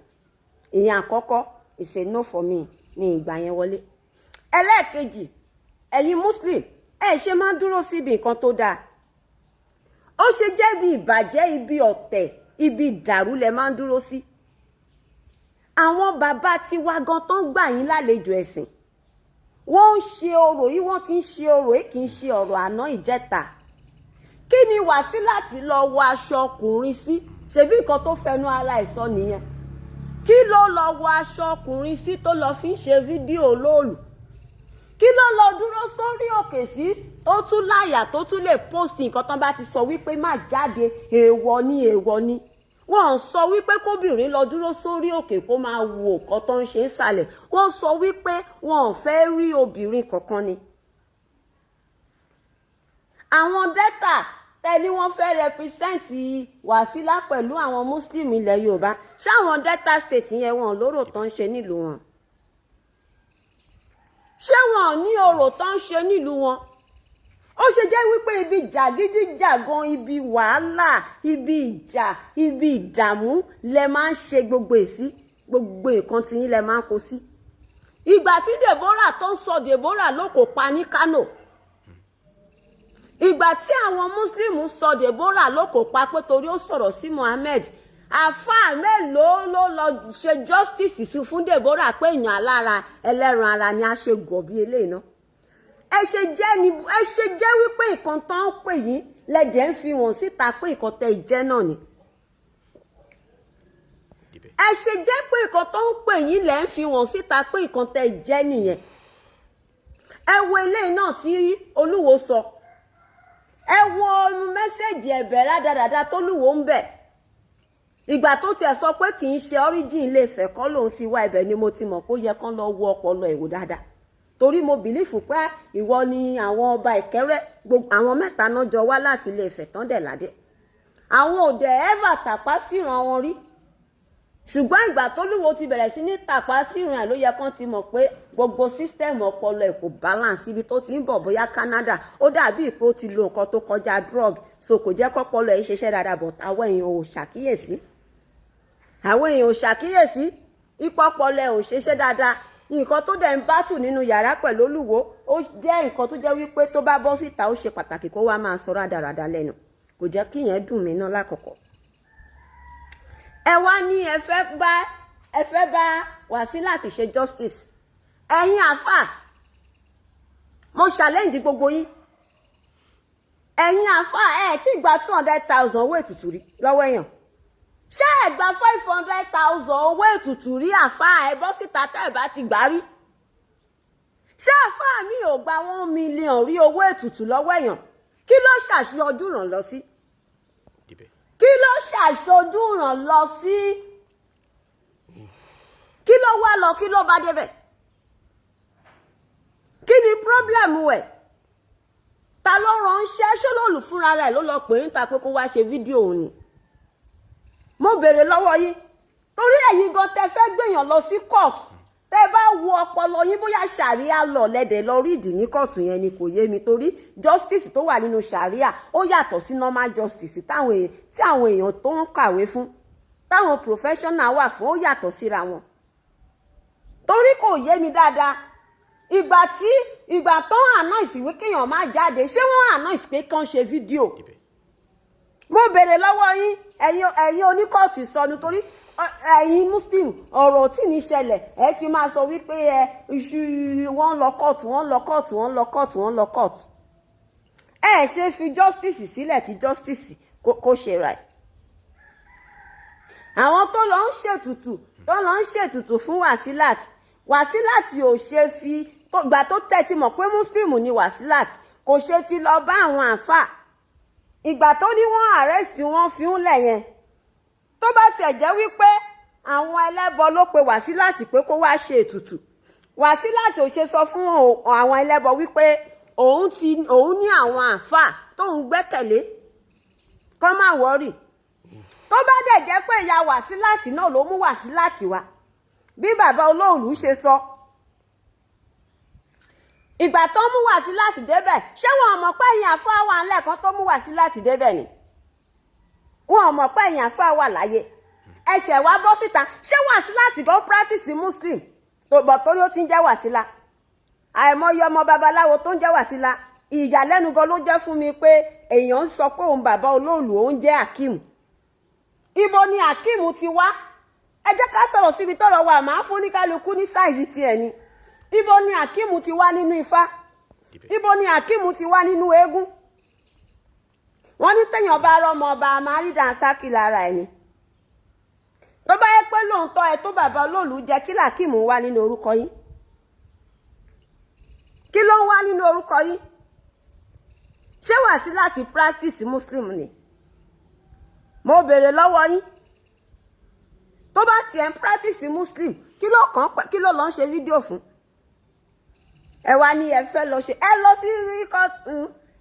Ìyẹn àkọ́kọ́, is a no for me ní ìgbà yẹn wọlé. Ẹlẹ́ẹ̀kejì, ẹ̀yin Muslim, ẹ ṣe máa ń dúró síbi nǹkan tó dáa, ó ṣe jẹ́ ibi ìbàjẹ́, ibi ọ̀tẹ̀, ibi ìdàrú lẹ máa ń dúró sí? Àwọn bàbá tiwa gan tó ń gbà yín lálejò ẹ̀sìn, wọ́n ń ṣe orò yìí, wọ́n ti ń ṣe orò yìí, kì í ṣe ọ̀rọ̀ àná ìjẹta. Kí ni Wàsílàtì lọ wọ aṣọ ọkùnrin sí? Ṣebí nǹkan tó fẹnu ara ẹ̀ sọ nìyẹn. Kí ló lọ wọ aṣọ ọkùnrin sí tó lọ fi ń ṣe fídíò lóòlù? Kí ló lọ dúró sórí òkè sí tó tún láyà tó tún lè post nǹkan tán bá ti sọ wípé má jáde, èèwọ̀ ni, èèwọ̀ ni? Wọ́n sọ wípé kóbìnrin lọ dúró sórí òkè kó máa wo nǹkan tó ń ṣe ń sàlẹ̀. Wọ́n sọ wípé wọn ò fẹ́ rí obìnrin kankan ni. Àwọn Delta tẹ́ni wọ́n fẹ́ represent Wàsílà pẹ̀lú àwọn Muslim ilẹ̀ Yorùbá, ṣáwọn Delta State yẹn, wọn lóró tó ń ṣe nílùú wọn? Ṣé wọn ò ní orò tó ń ṣe nílùú wọn? Ó ṣe jẹ́ wípé ibi jàgídíjàgan, ibi wàhálà, ibi ìjà, ibi ìdààmú lẹ máa ń ṣe gbogbo èsì, gbogbo nǹkan tí yín lẹ máa ń kó sí? Ìgbà tí Deborah tó ń sọ Deborah ló kò pa ní Kano, ìgbà tí àwọn Muslim sọ Deborah ló kò pa pé torí ó sọ̀rọ̀ sí Mohammed, àáfàá mélòó ló lọ ṣe justice sí fún Deborah pé èèyàn alára ẹlẹ́ran ara ni a ṣe gọ̀ bí eléyìí náà? Ẹ ṣe jẹ́ ni, ẹ ṣe jẹ́ wípé nǹkan tó ń pè yín lẹ́jẹ̀ ń fi wọ̀n síta pé nǹkan tẹ́ jẹ́ náà ni. Ẹ ṣe jẹ́ pé nǹkan tó ń pè yín lẹ́ ń fi wọ̀n síta pé nǹkan tẹ́ jẹ́ nìyẹn. Ẹ wo eléyìí náà tí Olúwo sọ, ẹ wo message ẹ̀bẹ̀ rádaràda tólúwo ń bẹ̀. Ìgbà tó tiẹ̀ sọ pé kì í ṣe origin Ilé Ifẹ̀ kọ́ lòun ti wá, ibẹ̀ ni mo ti mọ̀ pé ó yẹ kán lọ wo ọpọlọ ẹ̀ wò dáadáa, torí mo believe pé ìwọ ni àwọn ọba Ìkẹrẹ, gbogbo àwọn mẹ́ta náà jọ wá láti Ilé Ifẹ̀ tán dẹ̀ ládé. Àwọn òdẹ ever tàpá síran wọn rí, ṣùgbọ́n ìgbà tólúwo ti bẹ̀rẹ̀ sí ní tàpá síran ẹ̀ ló yẹ kán ti mọ̀ pé gbogbo system ọpọlọ ẹ̀ kò balance. Ibi tó ti ń bọ̀, bóyá Canada, ó dàbí pé ó ti lo nǹkan tó kọjá drug, so kò jẹ́ kọ́pọlọ ẹ̀ ṣiṣẹ́ dáadáa. But àwọn èèyàn ò ṣàkíyèsí, àwọn èèyàn ò ṣàkíyèsí ipò ọpọlọ ẹ̀ ò ṣiṣẹ́ dáadáa. Nǹkan tó dẹ̀ ń bátù nínú yàrá pẹ̀lú Olúwo, ó jẹ́ nǹkan tó jẹ́ wípé tó bá bọ́ síta, ó ṣe pàtàkì kó wá máa sọ rádaràda lẹ́nu. Kò jẹ́ kí yẹn dùn mí ná lákọ̀ọ́kọ́. Ẹ wá ní ẹ fẹ́ bá Wàsílà ṣe justice. Ẹ̀yin àáfà, mo challenge gbogbo yín. Ẹ̀yin àáfà, ẹ tí gba 200,000 owó ètùtù rí lọ́wọ́ èèyàn? Ṣé ẹ gba 500,000 owó ètùtù rí? Àáfà, ẹ bọ́ síta tẹ́ ẹ bá ti gbà rí. Ṣé àáfà mi ò gba 1 million rí owó ètùtù lọ́wọ́ èèyàn? Kí ló ṣàṣọjú ràn lọ sí? Kí ló ṣàṣojú ràn lọ sí? Kí ló wá lọ? Kí ló bá débẹ̀? Kí ni problem ẹ̀? Ta ló ránṣẹ́? Ṣólóòlù fúnra rẹ̀ ló lọ pè é níta pé kó wá ṣe fídíò òun ni? Mo béèrè lọ́wọ́ yín, torí ẹ̀yin gan tẹ fẹ́ gbèyàn lọ sí court, tẹ bá wo ọpọlọ yín, bóyá ṣàríà lọ lẹ́dẹ̀ lọ rí ìdí ní kóòtù yẹn ni, kò yé mi, torí justice tó wà nínú ṣàríà, ó yàtọ̀ sí normal justice táwọn èèyàn tí àwọn èèyàn tó ń kàwé fún, táwọn professional wà fún. Ó yàtọ̀ síra wọn, torí kò yé mi dáadáa. Ìgbà tó ń announce ìwé kéèyàn má jáde, ṣé wọ́n announce pé kàn ṣe fídíò? Mo béèrè lọ́wọ́ yín, ẹ̀yin oníkóòtù sọnù, torí ẹ̀yin Muslim, ọ̀rọ̀ tí ní ṣẹlẹ̀, ẹ ti máa sọ wípé ẹ iṣu, wọ́n lọ kóòtù, wọ́n lọ kóòtù, wọ́n lọ kóòtù, wọ́n lọ kóòtù. Ẹ ṣe fi justice sílẹ̀ kí justice kó ṣe ra ẹ̀. Àwọn tó lọ ń ṣètùtù fún Wasilat, Wasilat ò ṣe fi gbà tó tẹ́tí mọ̀ pé Muslim ni Wasilat, kò ṣe ti lọ bá àwọn àáfàá ìgbà tó ní wọ́n arrest wọn fi ń lẹ̀ yẹn? Tó bá tiẹ̀ jẹ́ wípé àwọn ẹlẹ́bọ ló pe Wasilat pé kó wá ṣe ètùtù, Wasilat ò ṣe sọ fún àwọn ẹlẹ́bọ wípé òun ní àwọn àáfàá tóun gbẹ́kẹ̀lé, kọ́ má worry? Tó bá dẹ̀ jẹ́ pé ìyá Wasilat náà ló mú Wasilat wá, bí bàbá olóòlù ṣe sọ, ìgbà tó mú Wasilat débẹ̀, ṣé wọn mọ̀ pé ẹ̀yìn àfáà wà ńlẹ̀ kan tó mú Wasilat débẹ̀ ni? Wọn mọ̀ pé ẹ̀yìn àfáà wà láyé, ẹsẹ̀ wa bọ́ síta. Ṣé Wasilat gan practice Muslim tó bọ̀? Torí ó ti ń jẹ́ Wàsílà, àìmọye ọmọ babaláwo tó ń jẹ́ Wàsílà. Ìyàlẹ́nu gan ló jẹ́ fún mi pé èèyàn ń sọ pé òun bàbá olóòlù, òun jẹ́ Akeem. Ibo ni Akeem ti wá? Ẹ jẹ́ ká sọ̀rọ̀ síbi tọ́rọ̀ wà. Máa fún ní kálukú ní size tiẹ̀ ni. Ibo ni Akeem ti wá nínú Ifá? Ibo ni Akeem ti wá nínú eégún? Wọ́n ní téèyàn bá rọ́mọ ọba, máa rí dànsákì lára ẹni. Tó bá yẹ pé lóòótọ́ ẹ tó bàbá olóòlù jẹ́, kí làkíìmù wá nínú orúkọ yín? Kí ló ń wá nínú orúkọ yín? Ṣé Wasilat practice Muslim ni? Mo béèrè lọ́wọ́ yín. Tó bá tiẹ̀ ń practice Muslim, kí ló kàn? Kí ló lọ́ ń ṣe fídíò fún? Ẹ wá ní ẹ fẹ́ lọ ṣe, ẹ lọ sí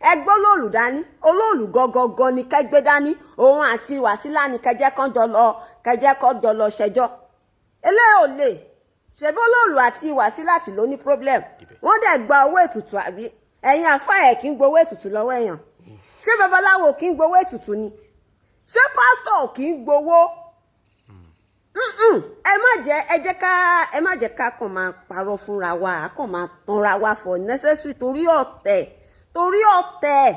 ẹ gbọ́ olóòlù dání. Olóòlù gọgọgọ ni kẹgbẹ́ dání. Òun àti Wàsílà ni kẹjẹ kan jọ lọ, kẹjẹ kan jọ lọ ṣẹjọ́. Eléyìí ò lè ṣebí olóòlù àti Wàsílà tí ló ní problem. Wọ́n dẹ̀ gba owó ètùtù, àbí ẹ̀yin àfa ẹ̀ kí ń gbowó ètùtù lọ́wọ́ èèyàn? Ṣé babaláwo kí ń gbowó ètùtù ni? Ṣé pásítọ̀ kì í gbowó? Ẹ má jẹ́, ẹ jẹ́ ká, ẹ má jẹ́ ká kàn máa parọ́ fúnra wa, kàn máa tanra wa for necessary, torí ọ̀tẹ̀, torí ọ̀tẹ̀,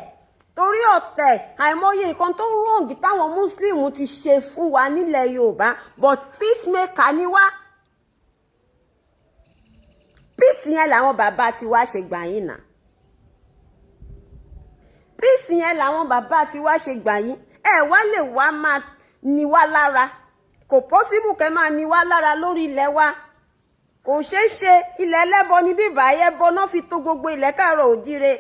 torí ọ̀tẹ̀. Àìmọye nǹkan tó wrong táwọn Muslim ti ṣe fún wa nílẹ̀ Yorùbá, but peacemaker ni wá. Peace yẹn làwọn bàbá tiwa ṣe gbà yín nà. Peace yẹn làwọn bàbá tiwa ṣe gbà yín. Ẹ wá lè wá máa ní wá lára. Kò possible kẹ́ máa ní wá lára lórí ilẹ̀ wa. Kò ṣeé ṣe. Ilẹ̀ ẹlẹ́bọ ní bíbá, ẹbọ náà fi tó gbogbo ilẹ̀ káàárọ̀ òjíire.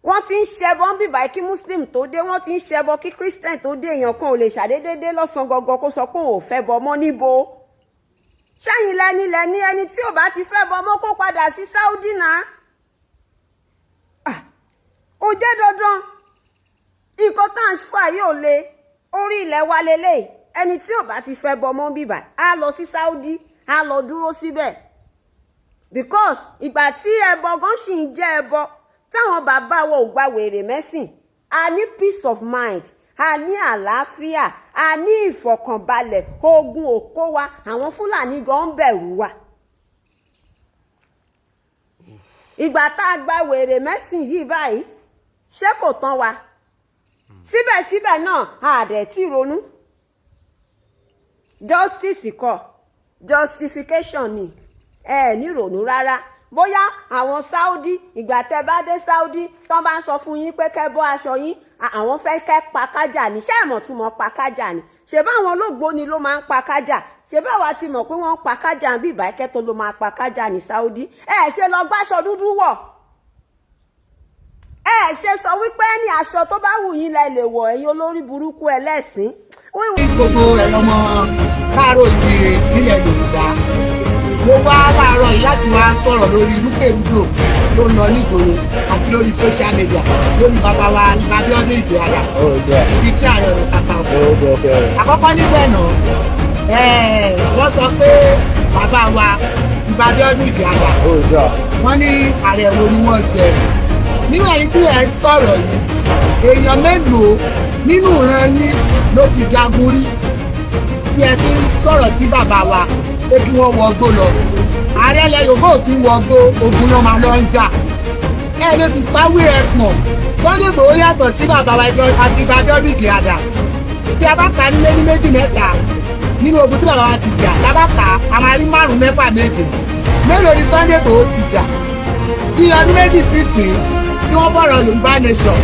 Wọ́n ti ń ṣẹbọ ń bíbá kí Muslim tó dé, wọ́n ti ń ṣẹbọ kí Christian tó dé. Èèyàn kan ò lè ṣàdédé dé lọ́sàn-án gangan kó sọ pé òun ò fẹ́ bọ mọ́. Níbo? Ṣẹ́yìn lẹ́ni lẹ́ni ẹni tí ò bá ti fẹ́ bọ mọ́, kó padà sí Saudi náà. Kò jẹ́ dandan. Nǹkan tá à ń fà yóò le orí ilẹ̀ wa lélẹ̀. Ẹni tí ò bá ti fẹ́ bọ mọ́ bíbà, á lọ sí Saudi, á lọ dúró síbẹ̀, because ìgbà tí ẹbọ gan ṣì ń jẹ́ ẹbọ, táwọn bàbá wa ò gba wèrè mẹ́sìn, a ní peace of mind, a ní àlàáfíà, a ní ìfọ̀kànbalẹ̀. Ogun ò kó wa. Àwọn Fúlàní gan ń bẹ̀rù wa. Ìgbà tá a gba wèrè mẹ́sìn yìí báyìí, ṣé kò tán wa? Síbẹ̀síbẹ̀ náà, a dẹ̀ tí ronú. Justice kọ́, justification ni. Ẹ ní ronú rárá. Bóyá àwọn Saudi, ìgbà tẹ́ bá dé Saudi, tán bá ń sọ fún yín pé kẹ́ bọ́ aṣọ yín, àwọn fẹ́ kẹ́ pa kájà ní. Ṣé ẹ̀mọ̀ tí mo pa kájà ni? Ṣé báwọn olóògbóni ló máa ń pa kájà? Ṣé báwa ti mọ̀ pé wọ́n ń pa kájà bí ìbákẹ́ tó ló máa pa kájà ní Saudi? Ẹ ṣe lọ gbáṣọ dúdú wọ̀. Ẹ ṣe sọ wípé ní aṣọ tó bá wù yín lẹ lè wọ̀, ẹ̀yin olórí burúkú ẹlẹ́sìn. Gbogbo ẹ̀ lọ́mọ. Káàárọ̀ oòjíire nílẹ̀ Yorùbá. Mo wá láàárọ̀ yìí láti wá sọ̀rọ̀ lórí rúkèrúdò tó ń lọ nígboro àti lórí social media lórí bàbá wa Abíọ́dún Ìgè Adams, ibi tí Ààrẹ Ọ̀nà Kakanfò. Àkọ́kọ́ níbẹ̀ náà, wọ́n sọ pé bàbá wa Abíọ́dún Ìgè Adams, wọ́n ní ààrẹ wo ni wọ́n jẹ. Nínú ẹ̀yin tí ẹ̀ ń sọ̀rọ̀ yìí, èèyàn mélòó nínú ìran yín ló ti jagun rí tí ẹ fi ń sọ̀rọ̀ sí bàbá wa pé kí wọ́n wọgbó lọ? Ààrẹ ilẹ̀ Yorùbá ò kí ń wọgbó, ogun náà máa lọ ń jà. Ẹ lè fi páwé ẹ pọ̀n. Sunday Igboho yàtọ̀ sí bàbá wa Abíọ́dún Ìgè Adams. Bí a bá kà á ní méjì méjì mẹ́ta nínú ogun tí bàbá wa ti jà, tá a bá kà á, a máa rí márùn-ún, mẹ́fà, méje. Mélòó ni Sunday Igboho ti jà? Bí ọdún 2 sísìn tí wọ́n bọ̀rọ̀ Yorùbá nation,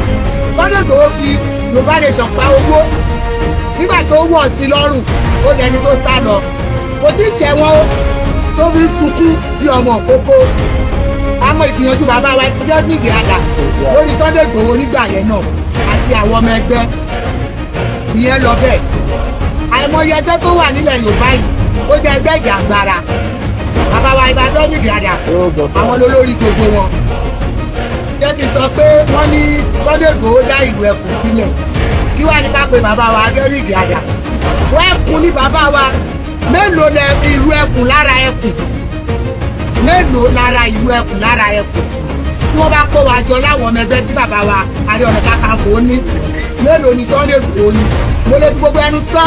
Sunday Igboho fi Yorùbá nation pa owó. Nígbà tó wọ̀ sí lọ́rùn, ó dẹni tó sá lọ, kò tí ì ṣẹ̀wọ̀n o, tó fi ń sunkún bí ọmọ òkókó. Àmọ́ ìgbìyànjú bàbá wa Abíọ́dún Ìgè Adams lórí Sunday Igboho nígbà yẹn náà àti àwọn ọmọ ẹgbẹ́ ìyẹn lọ bẹ́ẹ̀. Àìmọye ẹgbẹ́ tó wà nílẹ̀ Yorùbá yìí, ó jẹ́ ẹgbẹ́ ìjàngbara, bàbá wa Abíọ́dún Ìgè Adams, àwọn olórí gbogbo wọn. Jẹ́ kí n sọ pé wọ́n ní Sunday Igboho dá ìlú ẹkùn sílẹ̀. Kí wàá ní ká pe bàbá wa Abíọ́dún Ìgè Adams? Wọ́n ẹkùn ní bàbá wa. Mélòó lẹ ìlú ẹkùn lára ẹkùn? Mélòó lára ìlú ẹkùn lára ẹkùn? Tí wọ́n bá kó wa jọ láwọn ọmọ ẹgbẹ́ tí bàbá wa Ààrẹ Ọ̀nà Kakanfò ní, mélòó ni Sunday Igboho ní? Mo lè fi gbogbo ẹnu sọ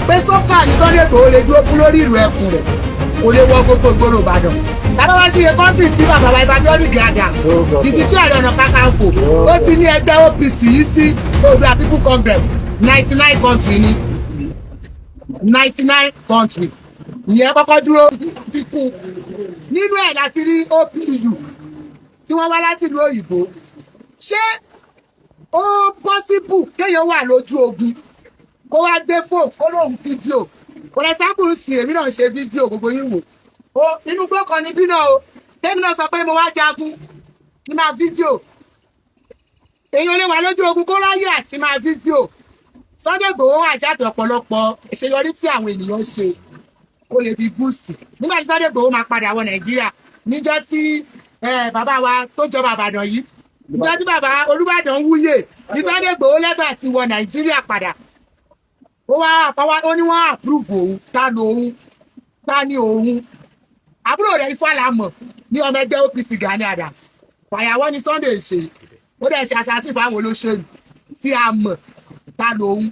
pé sókà ní Sunday Igboho lè dúró fún lórí ìlú ẹkùn rẹ̀, kò lè wọ gbogbo ìgboro Ìbàdàn. Tàbá wá sí iye country tí bàbá wa Abíọ́dún Ìgè Adams, ibi tí Ààrẹ Ọ̀nà Kakanfò ó ti ní ẹgbẹ́ OPC yìí sí, Oòduà People Congress, 99 country ni, 99 country. Ìyẹn kọ́kọ́ dúró fi kún. Nínú ẹ̀ láti rí OPU tí wọ́n wá láti ìlú òyìnbó. Ṣé ó possible kéèyàn wà lójú ogun kó wá gbé fóònù kó lóun fídíò? Kò lẹ sábùn sí, èmi náà ṣe fídíò, gbogbo yín wò ó. Inú igbó kan ní bínú o. Tèmi náà sọ pé mo wá jagun ní máa fídíò. Èèyàn lè wà lójú ogun kó ráyè àti máa fídíò. Sunday Igboho àjáde ọ̀pọ̀lọpọ̀ àṣeyọrí tí àwọn ènìyàn ṣe kó lè fi boost. Nígbà tí Sunday Igboho máa padà wọ Nàìjíríà, níjọ́ tí bàbá wa tó jọba Ìbàdàn yìí, níjọ́ tí bàbá Olúbàdàn ń wúyè ní Sunday Igboho lẹ́tà ti wọ Nàìjíríà padà, ó wá àpáwá, ó ní wọ́n approve òun. Ta ló òun? Ta ni òun? Àbúrò rẹ̀ Ifá la mọ̀ ní ọmọ ẹgbẹ́ OPC Gani Adams. Fàyàwọ́ ni Sunday ṣe, ó dẹ̀ ṣe aṣáájú fáwọn olóṣèlú tí a mọ̀. Ta lòun?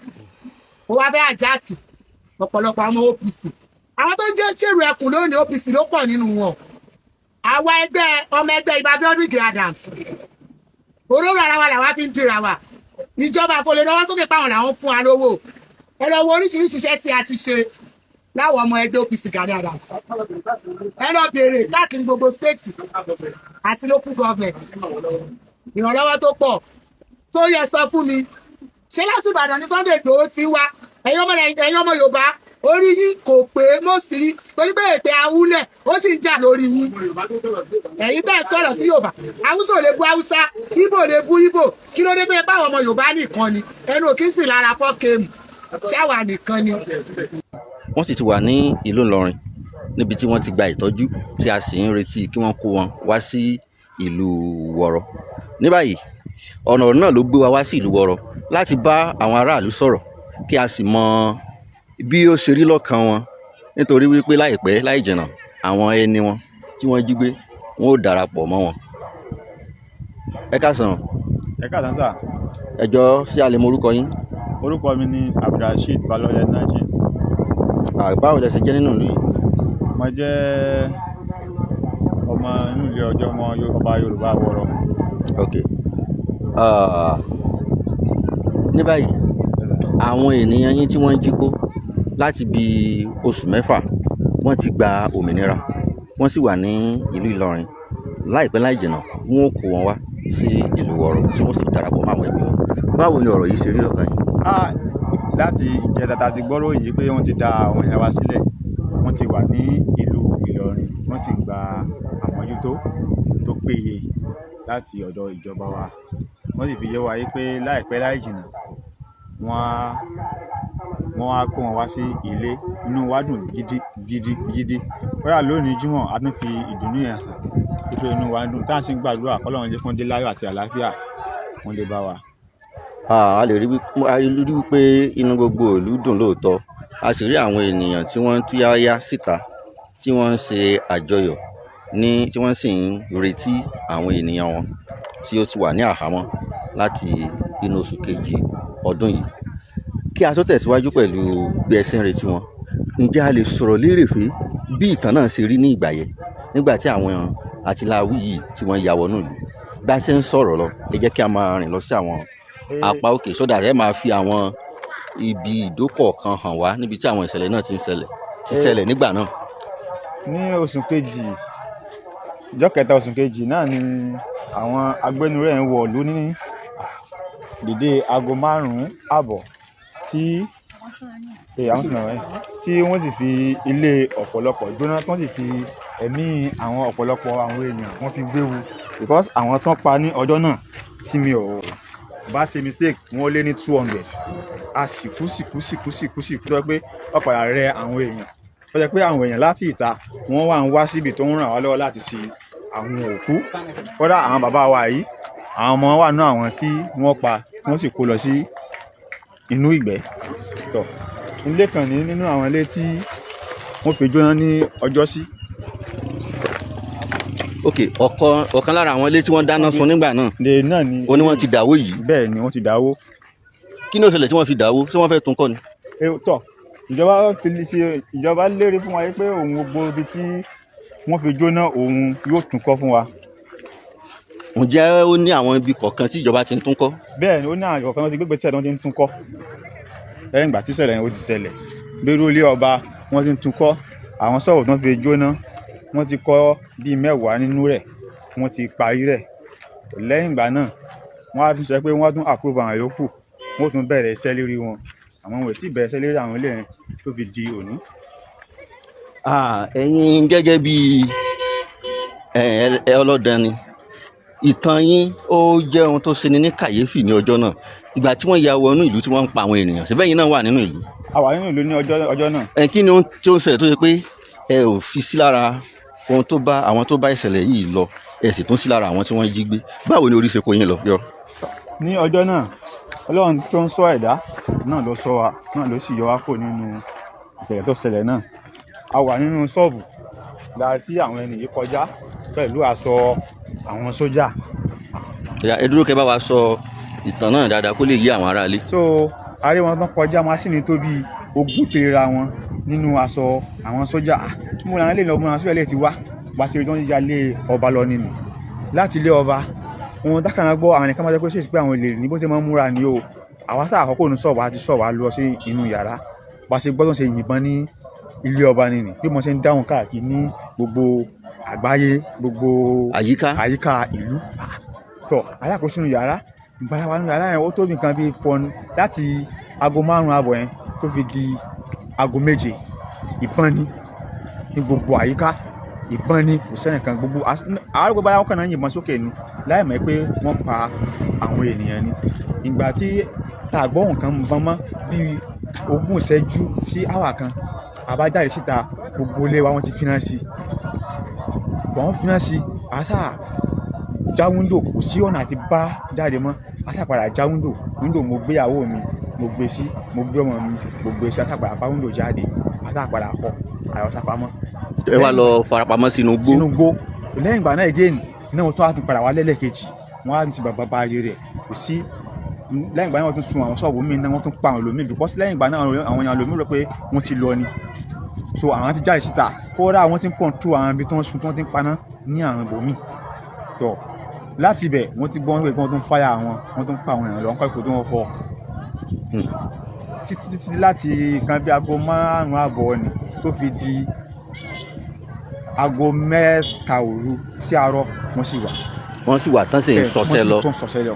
Ó wá fẹ́ attack ọ̀pọ̀lọpọ̀ àwọn OPC, àwọn tó ń jẹ́ ṣèrò ẹkùn lónìí, OPC ló pọ̀ nínú wọn. Àwa ẹgbẹ́ ọmọ ẹgbẹ́ Ìbà Abíọ́dún Ìgè Adams, olóró ara wa làwa fi ń dira wa. Ìjọba kò lè náwó sókè páwọn làwọn fún wa lówó. Ẹ lọ wo oríṣiríṣi iṣẹ́ tí a ti ṣe láwọn ọmọ ẹgbẹ́ OPC Gani Adams. Ẹ lọ béèrè káàkiri gbogbo state àti local government, ìrànlọ́wọ́ tó pọ̀ tó yẹ. Sọ fún mi, ṣé láti Ìbàdàn ní Sunday Igboho ti wá? Ẹ̀yin ọmọ Yorùbá, orí yín kò pé mọ́sí, torí pé èpè awúlẹ̀ ó sì ń jà lórí yín. Ẹ̀yin tẹ́ ẹ̀ sọ̀rọ̀ sí Yorùbá, Haúsá ò lè bú Haúsá, Ìgbò lè bú Ìgbò. Kí ló dé tó yẹ pé àwọn ọmọ Yorùbá nìkan ni ẹnu òkè sì lára fọ́ọ̀kẹ́mù ṣáwa nìkan ni? Wọ́n sì ti wà ní ìlú Ìlọrin níbi tí wọ́n ti gba ìtọ́jú, tí a sì ń retí kí wọ́n kó wọn wá sí ìlú Wọ̀rọ̀. Ní báyìí, ọ̀nà náà ló gbé wa wá sí ìlú Wọ̀rọ̀ láti bá àwọn aráàlú sọ̀rọ̀, kí a sì mọ bí ó ṣe rí lọ́kàn wọn, nítorí wípé láìpẹ́ láì jìnnà, àwọn ẹni wọn tí wọ́n jí gbé, wọn ó darapọ̀ mọ́ wọn. Ẹ káàsán. Ẹ káàsán sà. Ẹ jọ̀ọ́, ṣé a lè mọ orúkọ yín? Orúkọ mi ni Abdulrasheed Balọ́yẹ Naji. Báwo lẹ ṣe jẹ́ nínú ìlú yìí? Mo jẹ́ ọmọ inú ilé ọjọ́ ọmọ ọba Yorùbá Wọ̀rọ̀. Ok. Ní báyìí, àwọn ènìyàn yín tí wọ́n jí kó láti bí oṣù 6, wọ́n ti gba òmìnira, wọ́n sì wà ní ìlú Ìlọrin. Láìpẹ́ láì jìnnà, wọ́n ó kó wọn wá sí ìlú Wọ̀rọ̀, tí wọ́n sì darapọ̀ mọ́ àwọn ẹbí wọn. Báwo ni ọ̀rọ̀ yìí ṣe rí lọ́kàn yín? Láti ìjẹta tá a ti gbọ́rọ̀ yìí pé wọ́n ti da àwọn èèyàn wa sílẹ̀, wọ́n ti wà ní ìlú Ìlọrin, wọ́n sì ń gba àmójútó tó péye láti ọ̀dọ̀ ìjọba wa. Wọ́n sì fi yé wa yí pé láìpẹ́ láì jìnnà, wọ́n á Wọ́n wá kó wọn wá sí ilé. Inú wa dùn gidi gidi gidi. Kódà lónìí Jímọ̀, a tún fi ìdùnnú yẹn hàn pé inú wa dùn, tá à ń sì ń gbàdúrà k'Ọlọ́run jẹ́ kí wọ́n dé láyọ̀ àti àlàáfíà, wọ́n lè bá wa. A lè rí wípé inú gbogbo ìlú dùn lóòótọ́. A sì rí àwọn ènìyàn tí wọ́n ń túyáyá síta, tí wọ́n ń ṣe àjọyọ̀ ní, tí wọ́n sì ń retí àwọn ènìyàn wọn tí ó ti wà ní àhámọ́ láti inú oṣù kejì ọdún yìí. Kí a tó tẹ̀síwájú pẹ̀lú bí ẹ ṣe ń retí wọn, ǹjẹ́ a lè sọ̀rọ̀ lérèfé bí ìtàn náà ṣe rí ní ìgbà yẹn, nígbà tí àwọn àtìláwí yìí tí wọ́n ya wọnú ìlú? Bí a ṣe ń sọ̀rọ̀ lọ, ẹ jẹ́ kí a máa rìn lọ sí àwọn apá òkè sódà ẹ máa fi àwọn ibi ìdókọ̀ọ̀kan hàn wá níbi tí àwọn ìṣẹ̀lẹ̀ náà ti ń ṣẹlẹ̀, ti ṣẹlẹ̀ nígbà náà. Ní oṣù kejì, ọjọ́ kẹta oṣù kejì náà ni àwọn agbẹnurẹ̀ ń wọ̀lú ní dédé aago 5:30 tí wọ́n sì fi ilé ọ̀pọ̀lọpọ̀ jóná, tí wọ́n sì fi ẹ̀mí àwọn ọ̀pọ̀lọpọ̀ àwọn èèyàn wọ́n fi gbéwu, because àwọn tán pa ní ọjọ́ náà, tí mi ò bá ṣe mistake, wọ́n lé ní 200. A sì kú sì kú sì kú sì kú sì kú tó jẹ́ pé wọ́n padà rẹ àwọn èèyàn, tó jẹ́ pé àwọn èèyàn láti ìta wọ́n wà ń wá síbi tó ń ràn wá lọ́wọ́ láti sin àwọn òkú. Kódà àwọn bàbá wa yìí, àwọn ọmọ wà nínú àwọn tí wọ́n pa, wọ́n sì kó lọ sí inú ìgbẹ́. Tọ́ ilé kan ní nínú àwọn ilé tí wọ́n fi jóná ní ọjọ́ sí. Ok, ọ̀kan lára àwọn ilé tí wọ́n dáná sun nígbà náà ni ó ní wọ́n ti dàwó yìí. Bẹ́ẹ̀ ni wọ́n ti dàwó. Kí ni ó ṣẹlẹ̀ tí wọ́n fi dàwó? Ṣé wọ́n fẹ́ tún kọ́ ni? Tọ́ ìjọba lérí fún wa pé òun gbogbo ibi tí wọ́n fi jóná òun yóò tún kọ́ fún wa. Ǹjẹ́ ó ní àwọn ibi kọ̀ọ̀kan tí ìjọba ti ń tún kọ́? Bẹ́ẹ̀ ni, ó ní àwọn kọ̀ọ̀kan tó ti gbégbé tí wọ́n ti ń tún kọ́. Lẹ́yìn ìgbà tí ìṣẹ̀lẹ̀ yẹn ó ti ṣẹlẹ̀, bẹ́rù ilé ọba wọ́n ti ń tún kọ́. Àwọn sọ̀rọ̀ tó ń fi jóná, wọ́n ti kọ́ bíi 10 nínú rẹ̀, wọ́n ti parí rẹ̀. Lẹ́yìn ìgbà náà, wọ́n á tún sọ pé wọ́n á tún approve àwọn yòókù, wọ́n tún bẹ̀rẹ̀ iṣẹ́ lérí wọn. Àwọn ò tí ì bẹ̀rẹ̀ iṣẹ́ lérí àwọn ilé yẹn tó fi di òní. Ẹ̀yin gẹ́gẹ́ bí ọlọ́dẹ ni, ìtàn yín ó jẹ́ ohun tó ṣeni ní kàyéfì ní ọjọ́ náà. Ìgbà tí wọ́n ya wọnú ìlú tí wọ́n ń pa àwọn ènìyàn, síbẹ̀ yín náà wà nínú ìlú? A wà nínú ìlú ní ọjọ́ náà. Kí ni ohun tí ó ń ṣẹlẹ̀ tó ṣe pé ẹ ò fi sí lára ohun tó bá àwọn tó bá ìṣẹ̀lẹ̀ yìí lọ, ẹ sì tún sí lára àwọn tí wọ́n jí gbé? Báwo ni orí ṣe kó yín lọ yọ? Ní ọjọ́ náà, Ọlọ́run tó ń ṣọ́ ẹ̀dá náà ló ṣọ́ wa, náà ló sì yọ wá kó nínú ìṣẹ̀lẹ̀ tó ṣẹlẹ̀ náà. A wà nínú ṣọ́ọ̀bù lára tí àwọn ẹni yìí kọjá pẹ̀lú aṣọ àwọn sójà. Ẹ dúró kẹ́ bá wa sọ ìtàn náà dáadáa kó lè yé àwọn aráalé. So àárẹ̀ wọn bá kọjá máṣíìnì tó bíi 20 tẹ̀ra wọn nínú aṣọ àwọn sójà. Mo làwọn eléyìí lọ, mo làwọn sójà lè ti wá bá ṣe rí tí wọ́n ya lé ọba lọ nínú. Láti ilé ọba, ohun tákàrà gbọ́ àwọn nìkan máa jẹ́ pé ṣèṣì pé àwọn olè ní bó ṣe máa ń múra ni o. Àwa sáà àkọ́kọ́ ní sọ̀wá àti sọ̀wá lọ sí inú yàrá. Bá ṣe gbọ́ tó ń ṣe yìnbọn ní ilé ọba nìyí, bí mo ṣe ń dáhùn káàkiri ní gbogbo àgbáyé, gbogbo àyíká ìlú. Tọ́ alákòóso inú yàrá, ìgbàlá wa nínú yàrá yẹn ó tó nǹkan bíi fọnù láti aago 5:30 yẹn tó fi di aago 7. Ìbọn ni ní gbogbo àyíká, ìbọn ni, kò sẹ́nìkan gbogbo àárọ̀ gbogbo àwọn kan náà yìnbọn sókè ni láì mọ̀ pé wọ́n pa àwọn ènìyàn ni. Ìgbà tí tá a gbọ́ nǹkan bọ́n mọ́ bíi 20 ìṣẹ́jú sí áwà kan, a bá jáde síta, gbogbo ilé wa wọ́n ti finá sí. Wọ́n finá sí, a sá já wíńdò, kò sí ọ̀nà àti bá jáde mọ́. A sá padà já wíńdò, wíńdò mo gbé ìyàwó mi, mo gbé sí, mo gbé ọmọ mi, mo gbé sí, a sá padà bá wíńdò jáde, a sá padà kọ, àyọ̀ sá pamọ́. Ẹ wá lọ farapamọ́ sínú igbó. Sínú igbó. Lẹ́yìn ìgbà náà again, náà wọ́n tún á tún padà wá lẹ́lẹ́kejì, wọ́n á ti bàbá bá ayé rẹ̀, kò sí. Lẹ́yìn ìgbà náà wọ́n tún sun àwọn ṣọ́ọ̀bù míì náà, wọ́n tún pa àwọn ẹlòmíì, because lẹ́yìn ìgbà náà àwọn èèyàn ẹlòmíì rò pé wọ́n ti lọ ni. So àwọn ti jáde síta, kódà wọ́n ti ń control àwọn ibi tó ń sun, tó ń ti ń paná ní àwọn ibòmíì. Tọ́ láti ibẹ̀ wọ́n ti gbọ́ pé wọ́n tún fire àwọn, wọ́n tún pa àwọn èèyàn lọ, wọ́n kọ́ ipò tó wọ́n fọ́. Títí títí láti nǹkan bí aago 5:30 ni tó fi di aago 3 òru sí àárọ̀ wọ́n sì wà. Wọ́n sì wà tán sì ń Bẹ́ẹ̀, sọsẹ́ wọ́n sì lọ. tún sọsẹ́ lọ.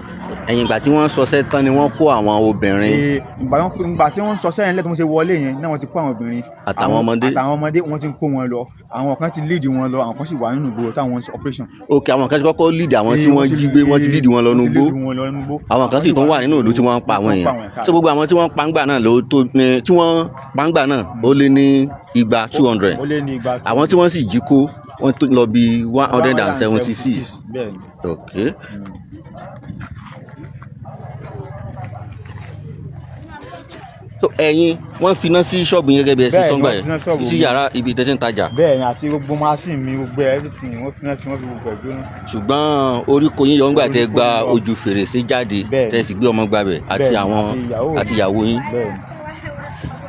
Ẹ̀yìn ìgbà tí wọ́n sọsẹ́ tán ni wọ́n kó àwọn obìnrin Ee, ìgbà tí wọ́n sọsẹ́ yẹn lẹ́tọ̀ mo ṣe wọlé yẹn náà wọ́n ti kó àwọn obìnrin àtàwọn ọmọdé. Àtàwọn ọmọdé wọ́n ti ń kó wọn lọ, àwọn kan ti lead wọn lọ, àwọn kan sì wà nínú ìgboro táwọn ń ṣe operation. Ok, àwọn kan ti kọ́kọ́ lead àwọn tí Ee, wọ́n jí gbé, wọ́n ti lead wọn lọ wọ́n ti nugbó. lead wọn lọ nugbó. Àwọn kan sì tún wà nínú ìlú tí wọ́n ń pa àwọn Wọ́n ń pa èèyàn. àwọn èèyàn. So gbogbo àwọn tí wọ́n ń pa ńgbà náà ló tó ní tí wọ́n pa ńgbà náà ó lé ní igba 200. Ó lé ní igba. Àwọn tí wọ́n sì jí kó wọ́n tó lọ bí 176. Bẹ́ẹ̀ ni. Ok. So ẹ̀yin wọ́n finá sí ṣọ́ọ̀bù yẹn gẹ́gẹ́ bí ẹ ṣe Bẹ́ẹ̀ ni, sọ́ngbà wọ́n yẹn finá ṣọ́ọ̀bù sí mi. yàrá ibi tẹ́tí ń tajà. Bẹ́ẹ̀ ni, àti gbogbo machine mi, gbogbo everything wọ́n finá sí, wọ́n fi gbogbo ẹ̀ jóná. Ṣùgbọ́n orí kò yín yọ ńgbà tẹ́ Orí kò gba yín yọ. ojú fèrèsé jáde Bẹ́ẹ̀ ni. tẹ́ sì gbé ọmọ gbàbẹ̀ àti Bẹ́ẹ̀ ni, àwọn àti ìyàwó mi. àti ìyàwó yín. Bẹ́ẹ̀ ni.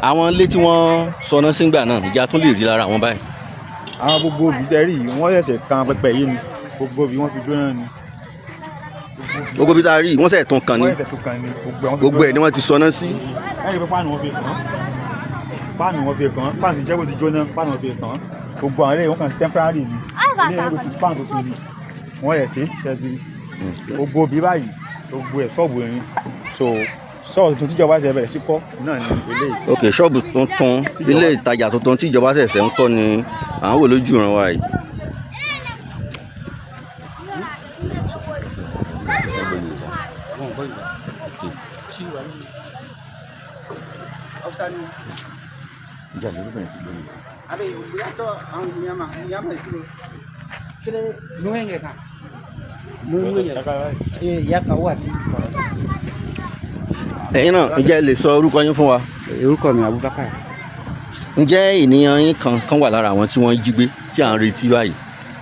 Àwọn ilé tí wọ́n sọná sígbà náà ìjà tún lè rí lára àwọn báyìí. Àwọn gbogbo òbí tẹ́ rí yìí wọ́n ṣẹ̀ṣẹ̀ kan pẹpẹ yìí ni, gbogbo òbí wọ́n fi jóná ni. Gbogbo bí tá a rí wọ́n ṣẹ̀ tún kan ni. Wọ́n ṣẹ̀ṣẹ̀ tún kan ni gbogbo ẹ̀ wọ́n fi Gbogbo ẹ̀ jóná. ni wọ́n ti sọná sí. Ẹ̀yìn pé páànù wọn fi kàn án, páànù wọn fi kàn án, páànù jẹ́ kó ti jóná, páànù wọn fi kàn án. Gbogbo àwọn eléyìí wọ́n kàn temporary ni, eléyìí wọ́n ti páànù tuntun ni wọ́n yẹ̀ ṣe ṣe ti gbogbo òbí báyìí, gbogbo ẹ̀ ṣọ́ọ̀bù yẹn. So ṣọ́ọ̀bù tuntun tíjọba ṣe bẹ̀rẹ̀ sí kọ́ náà ni eléyìí. Ok, ṣọ́ọ̀bù tuntun, ilé ìtajà tuntun tí ìjọba ṣẹ̀ṣẹ̀ ń kọ́ ni à ń wò lójú ìran wa yìí. Ẹ̀yin náà ǹjẹ́ ẹ lè sọ orúkọ yín fún wa? Orúkọ mi Abubakar. Ǹjẹ́ ènìyàn yín kan kan wà lára àwọn tí wọ́n jí gbé tí à ń retí báyìí?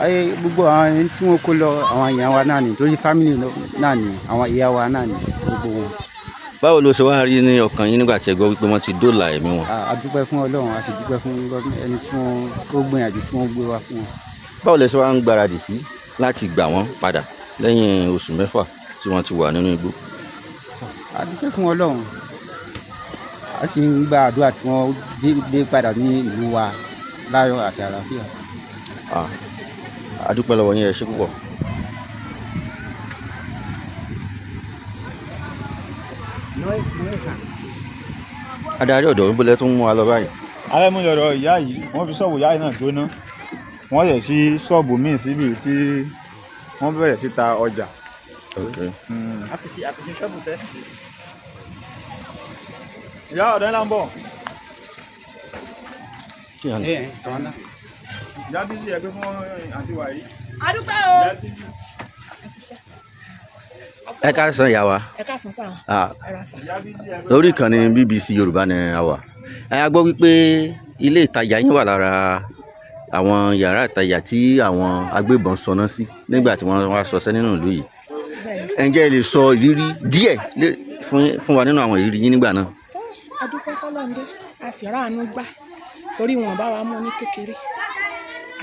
Ayé gbogbo àwọn ẹni tí wọ́n kó lọ, àwọn èèyàn wa náà ni, torí fámìlì náà ni, àwọn ìyá wa náà ni gbogbo wọn. Báwo ló ṣe wá rí ní ọkàn yín nígbà tí ẹ gbọ́ wípé wọ́n ti dóòlà ẹ̀mí wọn? A dúpẹ́ fún Ọlọ́run, a sì dúpẹ́ fún ẹni tí wọ́n tó gbìyànjú tí wọ́n gbé wá fún wọn. Báwo lẹ ṣe wá ń gbáradì sí láti gbà wọ́n padà lẹ́yìn oṣù 6 tí wọ́n ti wà nínú igbó? A dúpẹ́ fún Ọlọ́run, a sì ń gba àdúrà tí wọ́n dé padà ní ìlú wa láyọ̀ àti àlàáfíà. A dúpẹ́ lọ́wọ́ yín, ẹ ṣé púpọ̀. Adarí ọ̀dọ́ ń bọ́lẹ̀ tó ń mú wa lọ báyìí. Alẹ́múlẹ̀rọ ìyá yìí wọ́n fi ṣọ́ọ̀bù ìyá yìí náà jóná, wọ́n yẹ̀ sí ṣọ́ọ̀bù míì síbi tí wọ́n bẹ̀rẹ̀ sí ta ọjà. Ok. Àpèsè ṣọ́ọ̀bù tẹ́. Ìyá ọ̀dọ́ ńlá ń bọ̀. Ìyá Bísí ẹ pé fún àǹtí wa yìí. A dúpẹ́ o. Ẹ káàsán ìyá wa. Ẹ káàsán sáà. Ẹ ra sáà. Lórí ìkànnì BBC Yorùbá ni a wà. Ẹ a gbọ́ wípé ilé ìtajà yín wà lára àwọn yàrá ìtajà tí àwọn agbébọn sọná sí nígbà tí wọ́n wá sọsẹ́ nínú ìlú yìí. Ǹjẹ́ ẹ lè sọ ìrírí díẹ̀ fún wa nínú àwọn ìrírí yín nígbà náà? A dúpẹ́ fọlọ́ndé, a sì ráàánú gbà torí wọn bá wa mú ní kékeré,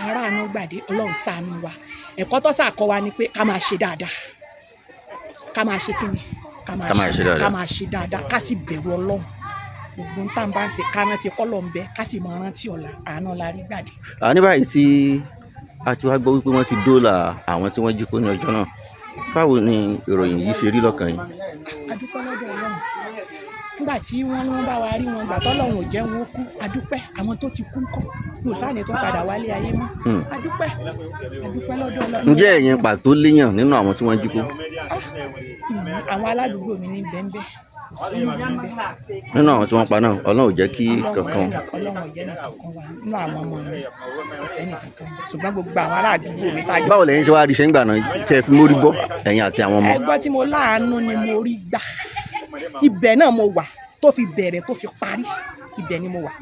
aráàánú gbàdé, Ọlọ́run ṣàánú wa. Ẹ̀kọ́ tó ṣàkọ́ wa ni pé ká máa ṣe dáadáa, ká máa ṣe kíni, ká máa ṣe dáadáa, ká máa ṣe dáadáa, ká sì bẹ̀rù Ọlọ́run. Gbogbo ń tàn bá ń ṣe ká rántí kọ́lọ̀ ń bẹ, ká sì máa rántí ọ̀la, àánú la rí gbàdé. Ní báyìí tí a ti wá gbọ́ wípé wọ́n ti dóòlà àwọn tí wọ́n jí kó ní ọjọ́ náà, báwo ni ìròyìn yìí ṣe rí lọ́kàn yín? A dúpẹ́ lọ́dọ̀ Ọlọ́run. Nígbà tí wọ́n ní wọ́n bá wa rí wọn gbà tọ́lọ́run ò jẹ́ wọn ó kú, a dúpẹ́. Àwọn tó ti kú ńkọ́, mi ò sáà ní tó padà wálé ayé mọ́. A dúpẹ́, a dúpẹ́ lọ́dọ̀ Ọlọ́run. Ǹjẹ́ ẹ̀yin pàtó léèyàn nínú àwọn tí wọ́n jí kó? Àwọn aládùúgbò mi ní bẹ́ńbẹ́, kò sí ní bẹ́ńbẹ́. Nínú àwọn tí wọ́n pa náà, Ọlọ́run ò jẹ́ kí kankan. Ọlọ́run ò jẹ́ nìkankan wà nínú àwọn ọmọ mi, kò sí nìkankan. Ṣùgbọ́n gbogbo àwọn aládùúgbò mi tá a jọ. Báwo lẹ̀yin ṣe wá rí iṣẹ́ ńgbà náà tẹ́ fi mórí bọ́ ẹ̀yin àti àwọn ọmọ? Ẹ gbọ́ tí mo láàánú ni mo rí gbà. Ibẹ̀ náà mo wà tó fi bẹ̀rẹ̀ tó fi parí, ibẹ̀ ni mo wà.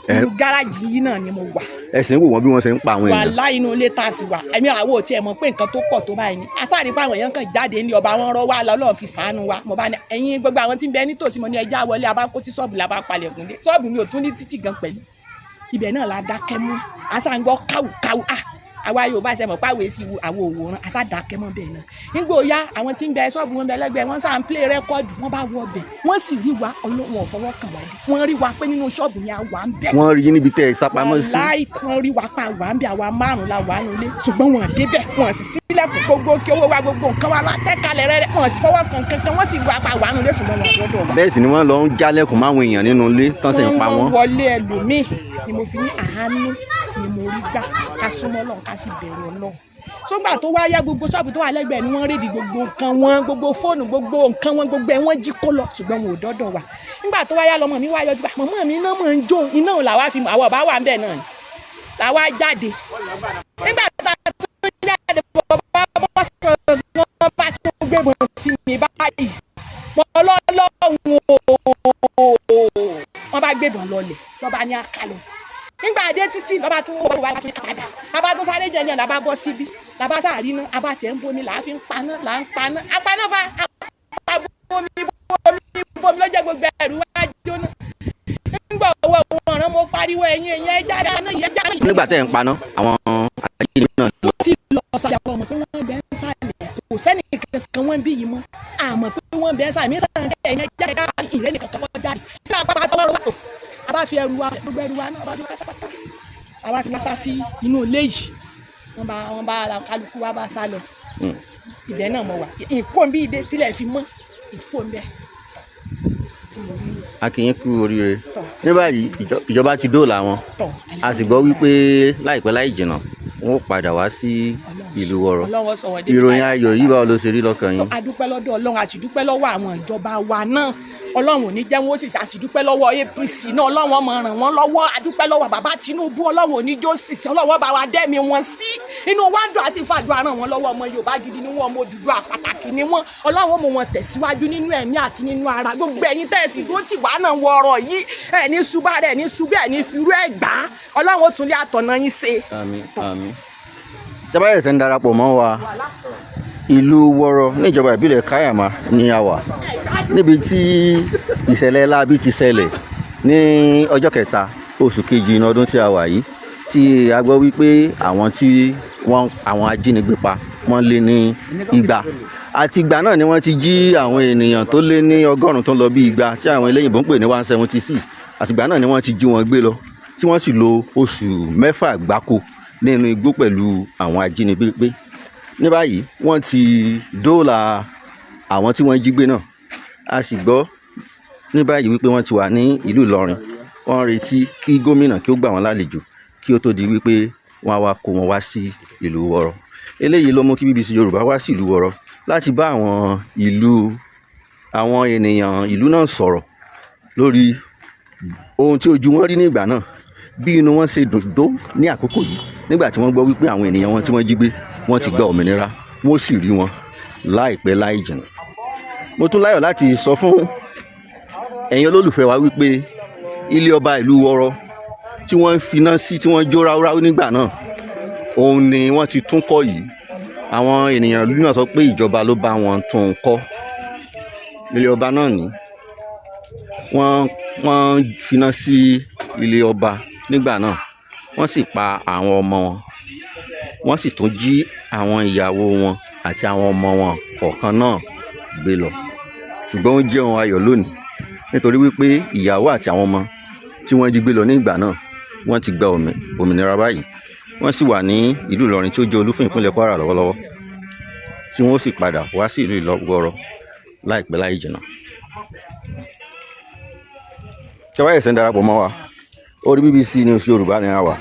Inú gáràjì yìí náà ni mo wà. Ẹ sì ń wò wọ́n bí wọ́n ṣe ń pa àwọn èèyàn. Wàláhì inú ilé tá a sì wà, ẹ̀mí àwọ̀ ò tiẹ̀ mọ̀ pé nǹkan tó pọ̀ tó báyìí ni. Asáàrí pé àwọn èèyàn kan jáde ní ọba wọn rọ́ wá lọ́lọ́run fi ṣàánú wa. Mo bá ní ẹ̀yin gbogbo àwọn tí ń bẹ nítòsí mo ní ẹja wọlé, a bá kó sí ṣọ́ọ̀bù la bá palẹ̀kùn dé. Ṣọ́ọ̀bù mi ò tún ní títì gan pẹ̀lú. Ibẹ̀ náà la dákẹ́ mú. Asá ń gbọ́ káwù káwù. Àwa Yorùbá ṣe mọ̀ pé àwọn èsì àwọn òwòrán asá dákẹ́ mọ́ bẹ́ẹ̀ náà. Nígbà ó yá àwọn tí ń bẹ ṣọ́ọ̀bù wọn bẹ lẹ́gbẹ̀ẹ́ wọn sá ń play rẹ́kọ́ọ̀dù, wọ́n bá wọ ọbẹ̀ wọ́n sì rí wa, Ọlọ́run ò fọwọ́ kàn wá dé. Wọ́n rí wa pé nínú ṣọ́ọ̀bù yẹn a wà ń bẹ̀. Wọ́n rí yín níbi tẹ́ ẹ sápamọ́ sí. Wàláhì wọ́n rí wa pa wà ń bẹ̀, àwa márùn-ún la wà nínú ilé, ṣùgbọ́n wọn débẹ̀, wọn sì sílẹ̀. sílẹ̀kùn gbogbo kí owó wa gbogbo nǹkan wa látẹ́kalẹ̀ rẹ̀ wọ́n fọwọ́ kan kankan wọ́n sì wá pa wàánu lẹ́sùn mọ́ wọn lọ́dọ̀ wa. Bẹ́ẹ̀ sì ni wọ́n lọ ń jálẹ̀kùn máwọn èèyàn nínú ilé tán sì ń pa wọ́n. Wọ́n wọlé ẹlòmíì ni mo fi ní àánú ni mo rí gbà, ká súnmọ́ Ọlọ́run ká sì bẹ̀rù Ọlọ́run. Sógbà tó wá yá gbogbo ṣọ́ọ̀bù tó wà lẹ́gbẹ̀ẹ́ ni wọ́n rédi gbogbo nǹkan wọn, gbogbo fóònù, gbogbo nǹkan wọn, gbogbo ẹ̀ wọ́n jí kó lọ, ṣùgbọ́n wọn ò dọ́dọ̀ wa. Nígbà tó wá yá lọmọ mi wá yọjú bá mọ̀mọ́ mi iná mọ̀ ń jó, iná ò làwa fi àwọn ọ̀bá wà ń bẹ̀ náà ni làwa jáde. Nígbà tá a tún jáde bọ̀ bá bọ́ sọ̀rọ̀ wọn bá tún gbébọn sí mi báyìí, mọ lọ́lọ́run ooo, wọ́n bá gbébọn lọlẹ̀ lọ́ba ní àkàlọ́. Nígbà dé títí lọ́ba tún wọ́n wá tún padà, bàbá tún sáré jẹjẹrẹ làbá bọ́ síbí, làbá sáàrí ná, àbá tiẹ̀ ń bomi làá fi ń paná, là ń paná, apaná fa, apá bomi bomi bomi lọ́jọ́ gbogbo ẹ̀rù wá jóná. Nígbà owó òun ọ̀ràn mo pariwo ẹ̀yìn ẹ̀yìn ẹja dáná ìyẹn jáde. Nígbà tẹ́ ẹ̀ ń paná àwọn ajínigbé náà lọ. Wọ́n ti lọ sàlẹ̀ àwọn ọmọ pé wọ́n bẹ ń sàlẹ̀, kò sẹ́ni kankan wọ́n bí yìí mọ́, àmọ́ pé wọ́n bẹ ń sàlẹ̀, mi sàn kẹ́ ẹ̀yìn ẹja ká ìrẹ́ni kankan wọ́n jáde. Nígbà pápá tó wọ́n rọ́ a bá fi ẹrù wa gbogbo ẹrù wa náà bá fi pátápátá a bá fi sá sí inú ilé yìí, wọ́n bá kálukú wa bá sá lọ. Ibẹ̀ náà mo wà ìkó ń bí ìdè tílẹ̀ fi mọ́ ìkó ń bẹ. A kì í kú oríire. Ní báyìí ìjọba ti dóòlà wọn, a sì gbọ́ wípé láìpẹ́ láì jìnnà wọn ó padà wá sí ìlú Wọ̀rọ̀. Ìròyìn ayọ̀ yìí báwo ló ṣe rí lọ́kàn yín? A dúpẹ́ lọ́dọ̀ Ọlọ́run, a sì dúpẹ́ lọ́wọ́ àwọn ìjọba wa náà. Ọlọ́run ò ní jẹ́ wọn ó sì ṣe, a sì dúpẹ́ lọ́wọ́ APC náà, Ọlọ́run ọmọ ràn wọ́n lọ́wọ́. A dúpẹ́ lọ́wọ́ bàbá Tinubu, Ọlọ́run ò ní jó sì sí, Ọlọ́run bá wa dẹ́mi wọn sí. Inú wa ń dùn, a sì fàdúrà ràn wọ́n lọ́wọ́. Ọmọ Yorùbá gidi ni wọ́n, ọmọ Odùduwà pàtàkì ni wọ́n. Ọlọ́run ó mú wọn tẹ̀síwájú nínú ẹ̀mí àti nínú ara. Gbogbo ẹ̀yin tẹ̀sí ló ti wá náà wọ ọ̀rọ̀ yìí, ẹ̀ ní ṣubá rẹ̀ ní ṣubú ẹ̀ ní firú ẹ̀ gbà. Ọlọ́run ó tún lé àtọ̀nà yín ṣe. Àmín, àmín. Ìjọba ẹ̀sẹ̀ ń darapọ̀ mọ́ wa. Ìlú Wọ̀rọ̀ níjọba ìbílẹ̀ Káyàmá ni a wà, níbi tí ìṣẹ̀lẹ̀ láabi ti ṣẹlẹ̀ ní ọjọ́ kẹta oṣù kejì inú ọdún tí a wà yìí, tí a gbọ́ wípé àwọn tí wọ́n àwọn ajínigbé pa wọ́n lé ní igba. Àti ìgbà náà ni wọ́n ti jí àwọn ènìyàn tó lé ní 100 tó ń lọ bí igba tí àwọn eléyìnbó ń pè ní 176. Àtìgbà náà ni wọ́n ti jí wọn gbé lọ, tí wọ́n sì lo oṣù 6 gbáko nínú igbó pẹ̀lú àwọn ajínigbé gbé. Ní báyìí wọ́n ti dóòlà àwọn tí wọ́n jí gbé náà. A sì gbọ́ ní báyìí wípé wọ́n ti wà ní ìlú Ìlọrin, wọ́n ń retí kí gómìnà kí ó gbà wọ́n lálejò kí ó tó di wípé wọ́n á wá kó wọn wá sí ìlú Wọ̀rọ̀. Eléyìí ló mú kí BBC Yorùbá wá sí ìlú Wọ̀rọ̀ láti bá àwọn ìlú àwọn ènìyàn ìlú náà sọ̀rọ̀ lórí ohun tí ojú wọn rí ní ìgbà náà, bí inú wọn ṣe dùn tó ní àkókò yìí nígbà tí wọ́n gbọ́ wípé àwọn ènìyàn wọn tí wọ́n jí gbé wọ́n ti gba òmìnira, wọ́n sì rí wọn láìpẹ́ láì jìnnà. Mo tún láyọ̀ láti sọ fún ẹ̀yin olólùfẹ́ wa wípé ilé ọba ìlú Wọ̀rọ̀ tí wọ́n ń finá sí tí wọ́n jó ráúráú nígbà náà, òun ni wọ́n ti tún kọ́ yìí. Àwọn ènìyàn ìlú náà sọ pé ìjọba ló bá wọn tún un kọ́. Ilé ọba náà ní wọ́n finá sí ilé ọba nígbà náà, wọ́n sì pa àwọn ọmọ wọn, wọ́n sì tún jí àwọn ìyàwó wọn àti àwọn ọmọ wọn kọ̀ọ̀kan náà gbé lọ. Ṣùgbọ́n ó jẹ́ ohun ayọ̀ lónìí nítorí wípé ìyàwó àti àwọn ọmọ tí wọ́n jí gbé lọ ní ìgbà náà wọ́n ti gba òmìnira báyìí, wọ́n sì wà ní ìlú Ìlọrin tí ó jẹ́ olúfún ìpínlẹ̀ Kwara lọ́wọ́lọ́wọ́, tí wọ́n sì padà wá sí ìlú Wọ̀rọ̀ láìpẹ́ láì jìnnà. Ṣé ẹ̀sẹ̀ ń darapọ̀ mọ́ wa? Orí BBC News Yorùbá ni a wà.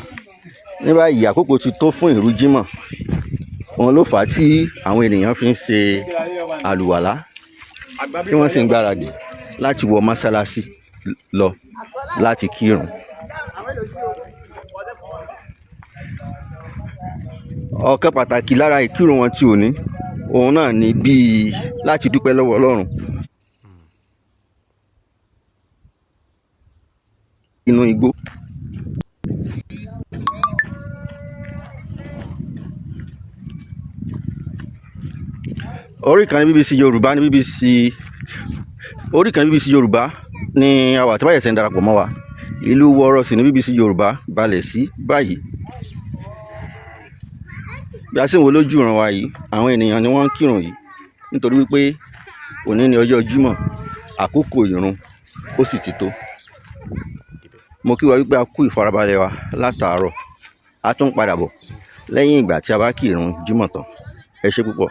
Ní báyìí àkókò ti tó fún ìrun jímọ̀, òun ló fà á tí àwọn ènìyàn fi ń ṣe àlùwàlá tí wọ́n sì ń gbáradì láti wọ mọ́sálásí lọ láti kírun. Ọ̀kan pàtàkì lára ìkírun wọn tí òní òun náà ni bíi láti dúpẹ́ lọ́wọ́ Ọlọ́run. Inú igbó. Orí ìkànnì BBC Yorùbá ní BBC orí ìkànnì BBC Yorùbá ní àwa tí báyìí ṣe ń darapọ̀ mọ́ wa. Ìlú Wọ̀rọ̀ sì ní BBC Yorùbá balẹ̀ sí báyìí. Bí a ṣe ń wo lójú ìran wa yìí, àwọn ènìyàn ni wọ́n ń kírun yìí nítorí wípé òní ni ọjọ́ Jímọ̀, àkókò ìrun ó sì ti tó. Mo kí wa wípé a kú ìfarabalẹ̀ wa látàárọ̀, a tún padà bọ̀ lẹ́yìn ìgbà tí a bá kí ìrun Jímọ̀ tán. Ẹ ṣé púpọ̀.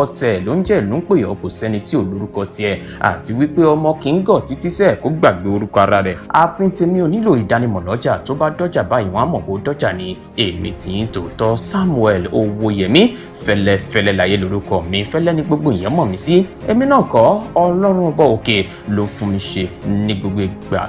Ọ̀tẹ̀ ló ń jẹ́ ló ń pè ọ́, kò sẹ́ni tí ò lórúkọ tiẹ̀, àti wípé ọmọ kì í gọ̀ títí sẹ́ẹ̀ kó gbàgbé orúkọ ara rẹ̀. Ààfin tèmi ò nílò ìdánimọ̀ lọ́jà, tó bá dọ́jà báyìí wọ́n á mọ̀ bó dọ́jà ni. Èmi tì í tòótọ́ Samuel Owóyẹmí, fẹ́lẹ́fẹ́lẹ́ láyé lórúkọ mi, fẹ́lẹ́ ni gbogbo èèyàn mọ̀ mí sí. Èmi náà kọ́, Ọlọ́run ọba òkè ló fún mi ṣe ní gbogbo ìgbà.